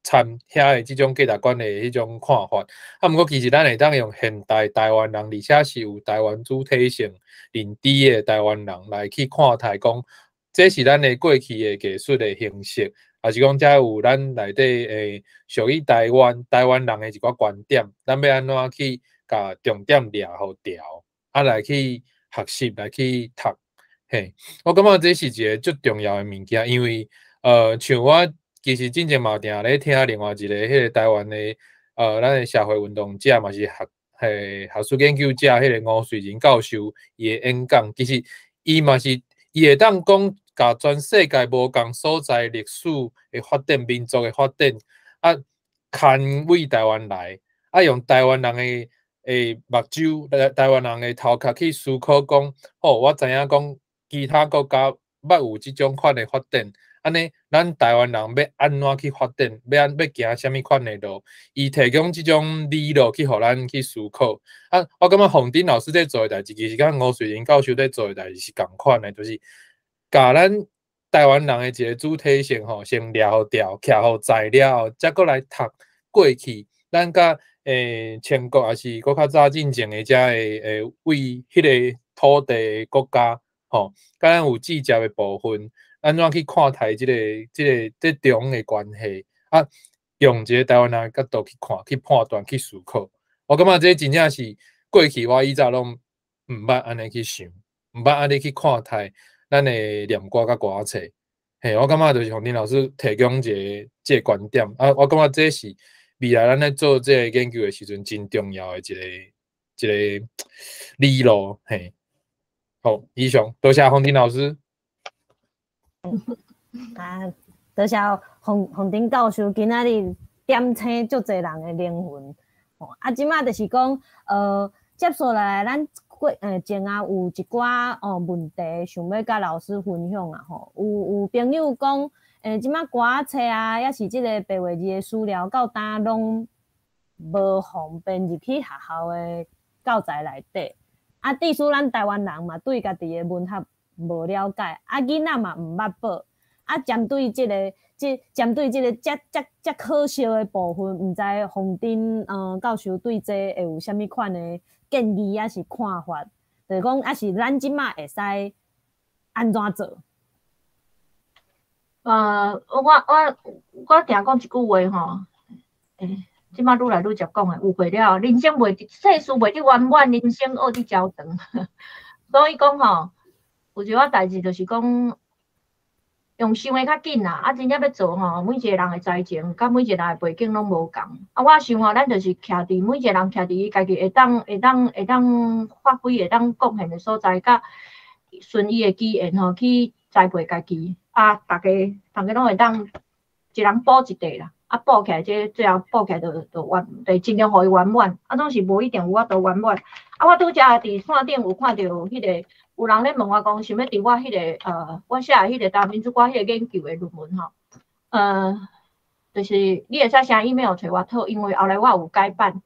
摻遐的這種價值觀的彼種看法。啊，毋過其實咱會當用現代台灣人，而且是有台灣主體性認知的台灣人來去看待講，這是咱的過去的藝術的形式，抑是講遮有咱內底屬於台灣人的一寡觀點，咱欲按怎去共重點掠予牢，啊來去學習，來去讀。嘿，我感覺這是一個足重要的物件，因為像我其實進前嘛定咧聽另外一個彼個台灣的咱的社會運動者嘛是學術研究者，彼個吳瑞仁教授伊的演講，其實伊嘛是伊會當講，共全世界無仝所在歷史的發展、民族的發展，啊，牽為台灣來，啊，用台灣人的目睭、台灣人的頭殼去思考講，哦，我知影講其他國家捌有這種款的發展，按呢，咱台灣人欲按怎去發展，欲行啥物款的路，伊提供這種理路去予咱去思考。啊，我感覺洪丁老師咧做的代誌，其實佮吳瑞仁教授咧做的代誌是仝款的，就是共咱台灣人的一個主體性吼，先掠予牢，徛予在了後，才閣來讀過去，咱佮清國抑是閣較早進前的遮的為彼個土地的國家吼，佮咱有直接的部分，按怎去看待這個這中的關係？啊，用一個台灣人的角度去看、去判斷、去思考。我感覺這真正是過去我以前攏毋捌按呢去想，毋捌按呢去看待咱的念歌佮歌仔冊。嘿，我感覺就是洪丁老師提供一個這個觀點，啊，我感覺這是未來咱咧做這個研究的時陣真重要的一個理路。嘿，好，以上，多謝洪丁老師。啊，多謝洪丁教授今仔日點醒足濟人的靈魂。啊，這馬就是講，接紲來咱過前啊有一寡問題想欲佮老師分享啊吼。有朋友講，這馬歌仔冊啊，抑是這個白話字的資料，到今攏無予編入去學校的教材內底。啊，致使咱台灣人嘛對家己的文學無了解，啊，囡仔嘛毋捌報。啊，針對這個遮遮遮可惜的部分，毋知洪丁教授對這會有啥物款的建議，抑是看法？就是講，抑是咱這馬會使按怎做？我定講一句話吼，這馬愈來愈捷講的，誤會了，人生袂世事袂得圓滿，人生學得焦長。所以講吼，有一寡代誌就是講用想的較緊啦，啊，真正欲做吼，每一個人的才情佮每一個人的背景攏無仝。啊，我想吼，咱就是徛佇每一個人徛佇伊家己會當發揮、會當貢獻的所在，佮順伊的機緣吼去栽培家己。啊，逐家攏會當一人補一塊啦。啊，補起來這最後補起來就圓，就盡量予伊圓滿。啊，總是無一定有法度圓滿。啊，我拄才佇線頂有看著彼個有人咧問我講，想欲佇我彼個我寫的彼個台灣民主歌彼個研究的論文吼，就是你會使寫 email 揣我討，因為後來我有改版。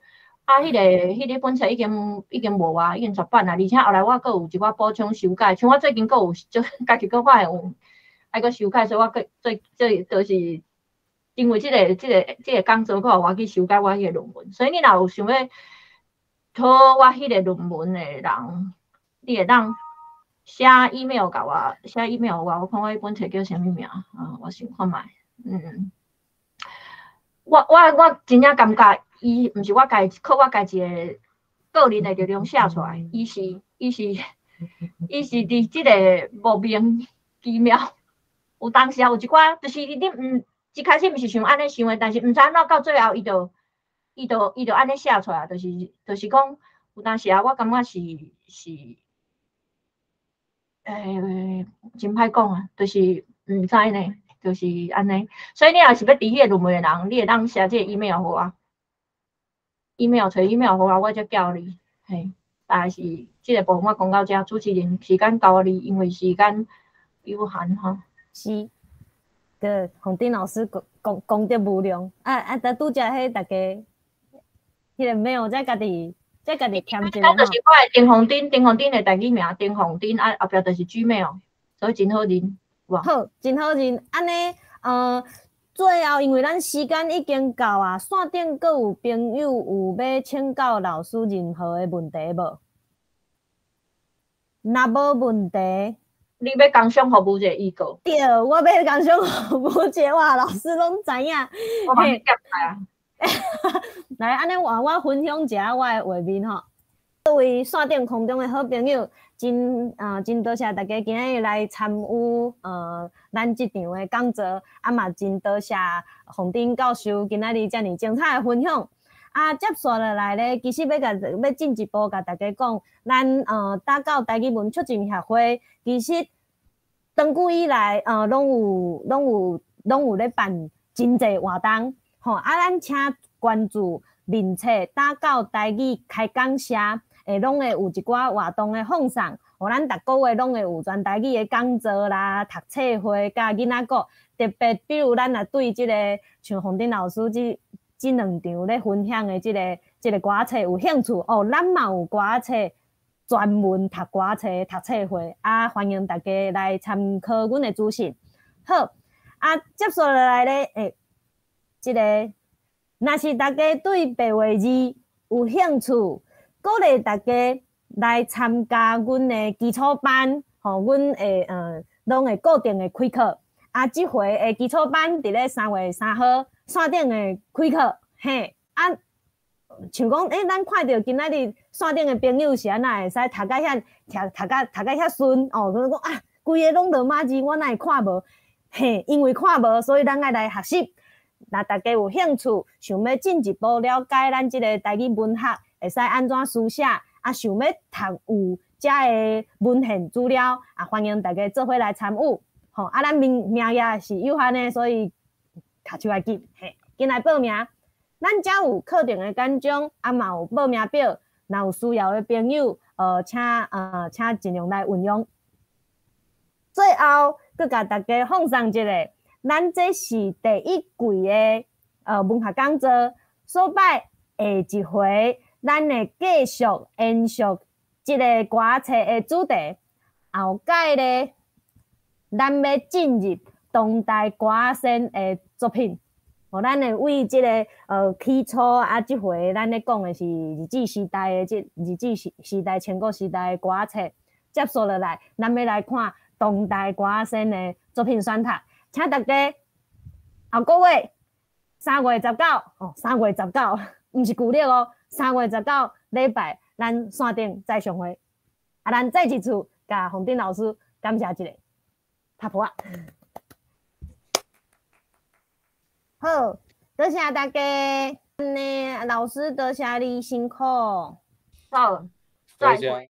啊，彼個本冊已經無啊，已經絕版啊，而且後來我閣有一寡補充修改，像我最近閣有就家己閣發現有愛閣修改，所以我閣最最就是因為這個講座，閣予我去修改我彼個論文。所以你若有想欲討我彼個論文的人，你會當寫 email 共我，寫 email 予我，我看我彼本冊叫啥物名啊？我想看覓，嗯，我真正感覺伊毋是我家靠我家己的個人的力量寫出來，伊是佇這個莫名其妙，有當時啊有一寡，就是你毋一開始毋是想按呢想的，但是毋知按怎到最後，伊就按呢寫出來，就是講有當時啊，我感覺是，真歹講啊，就是毋知呢，就是按呢。所以你若是欲佇彼個論文的人，你會當寫這個 email 予我，email 揣 email 予我，我才寄予你。嘿，大概是這個部分我講到遮，主持人時間交予你，因為時間有限吼。是，對，鳳珍老師講講功德無量，啊啊！但拄才彼逐家，彼個 mail 再家己添一下就是我的丁鳳珍，丁鳳珍的台語名丁鳳珍，啊後壁就是 Gmail，所以真好認。好，真好認。按呢，最後因為咱時間已經到啊，線頂閣有朋友有欲請教老師任何的問題無？若無問題，你欲工商服務一下預告？對，我欲工商服務一下，哇，老師攏知影。我幫你夾來啊。來，按呢我分享一下我的畫面吼。各位線頂空中的好朋友，真多謝大家今日來參與咱這場的講座，啊嘛真多謝鳳珍教授今仔日遮爾精彩的分享。啊，接紲落來咧，其實欲共欲進一步共大家講，咱打狗台語文促進協會，其實長久以來攏有咧辦真濟活動，吼啊，咱請關注面冊打狗台語開講社，攏會有一寡活動的放送，予咱逐個月攏會有全台語的講座啦、讀冊會，佮囡仔閣特別，比如咱若對這個像鳳珍老師這兩場咧分享的這個歌冊有興趣哦，咱嘛有歌冊專門讀歌冊讀冊會啊，歡迎大家來參考阮的資訊。好，啊，接紲落來咧，這個若是大家對白話字有興趣，鼓勵大家來參加阮的基礎班，吼，阮會攏會固定的開課。啊，這回的基礎班佇咧3月3號線頂的開課，嘿，啊，像講，咱看著今仔日線頂的朋友是按怎會使讀甲遐讀甲遐順哦？就講啊，規个攏羅馬字，我哪會看無？嘿，因為看無，所以咱愛來學習。若大家有興趣，想欲進一步了解咱這個台語文學，會使按怎書寫，啊，想欲讀有遮的文獻資料，啊，歡迎大家做伙來參與。吼，啊，咱名名額是有限的，所以跤手愛緊，嘿，緊來報名。咱遮有課程的簡章，啊嘛有報名表，若有需要的朋友，請盡量來運用。最後，閣共大家放送一下，咱這是第一季的文學講座，所擺下一回，咱會繼續延續這個歌冊的主題。後蓋咧，咱欲進入當代歌仔仙的作品。哦，咱會為這個起初啊，這回咱咧講的是日治時代的這日治時代清國時代的歌冊，接紲落來，咱欲來看當代歌仔仙的作品選讀，請大家後個月3月19哦，三月十九，毋是舊曆哦，3月19禮拜，咱線頂再相會。啊，咱再一次共鳳珍老師感謝一下，拍噗仔。好，多謝大家。呢，老師多謝你辛苦。好，再會。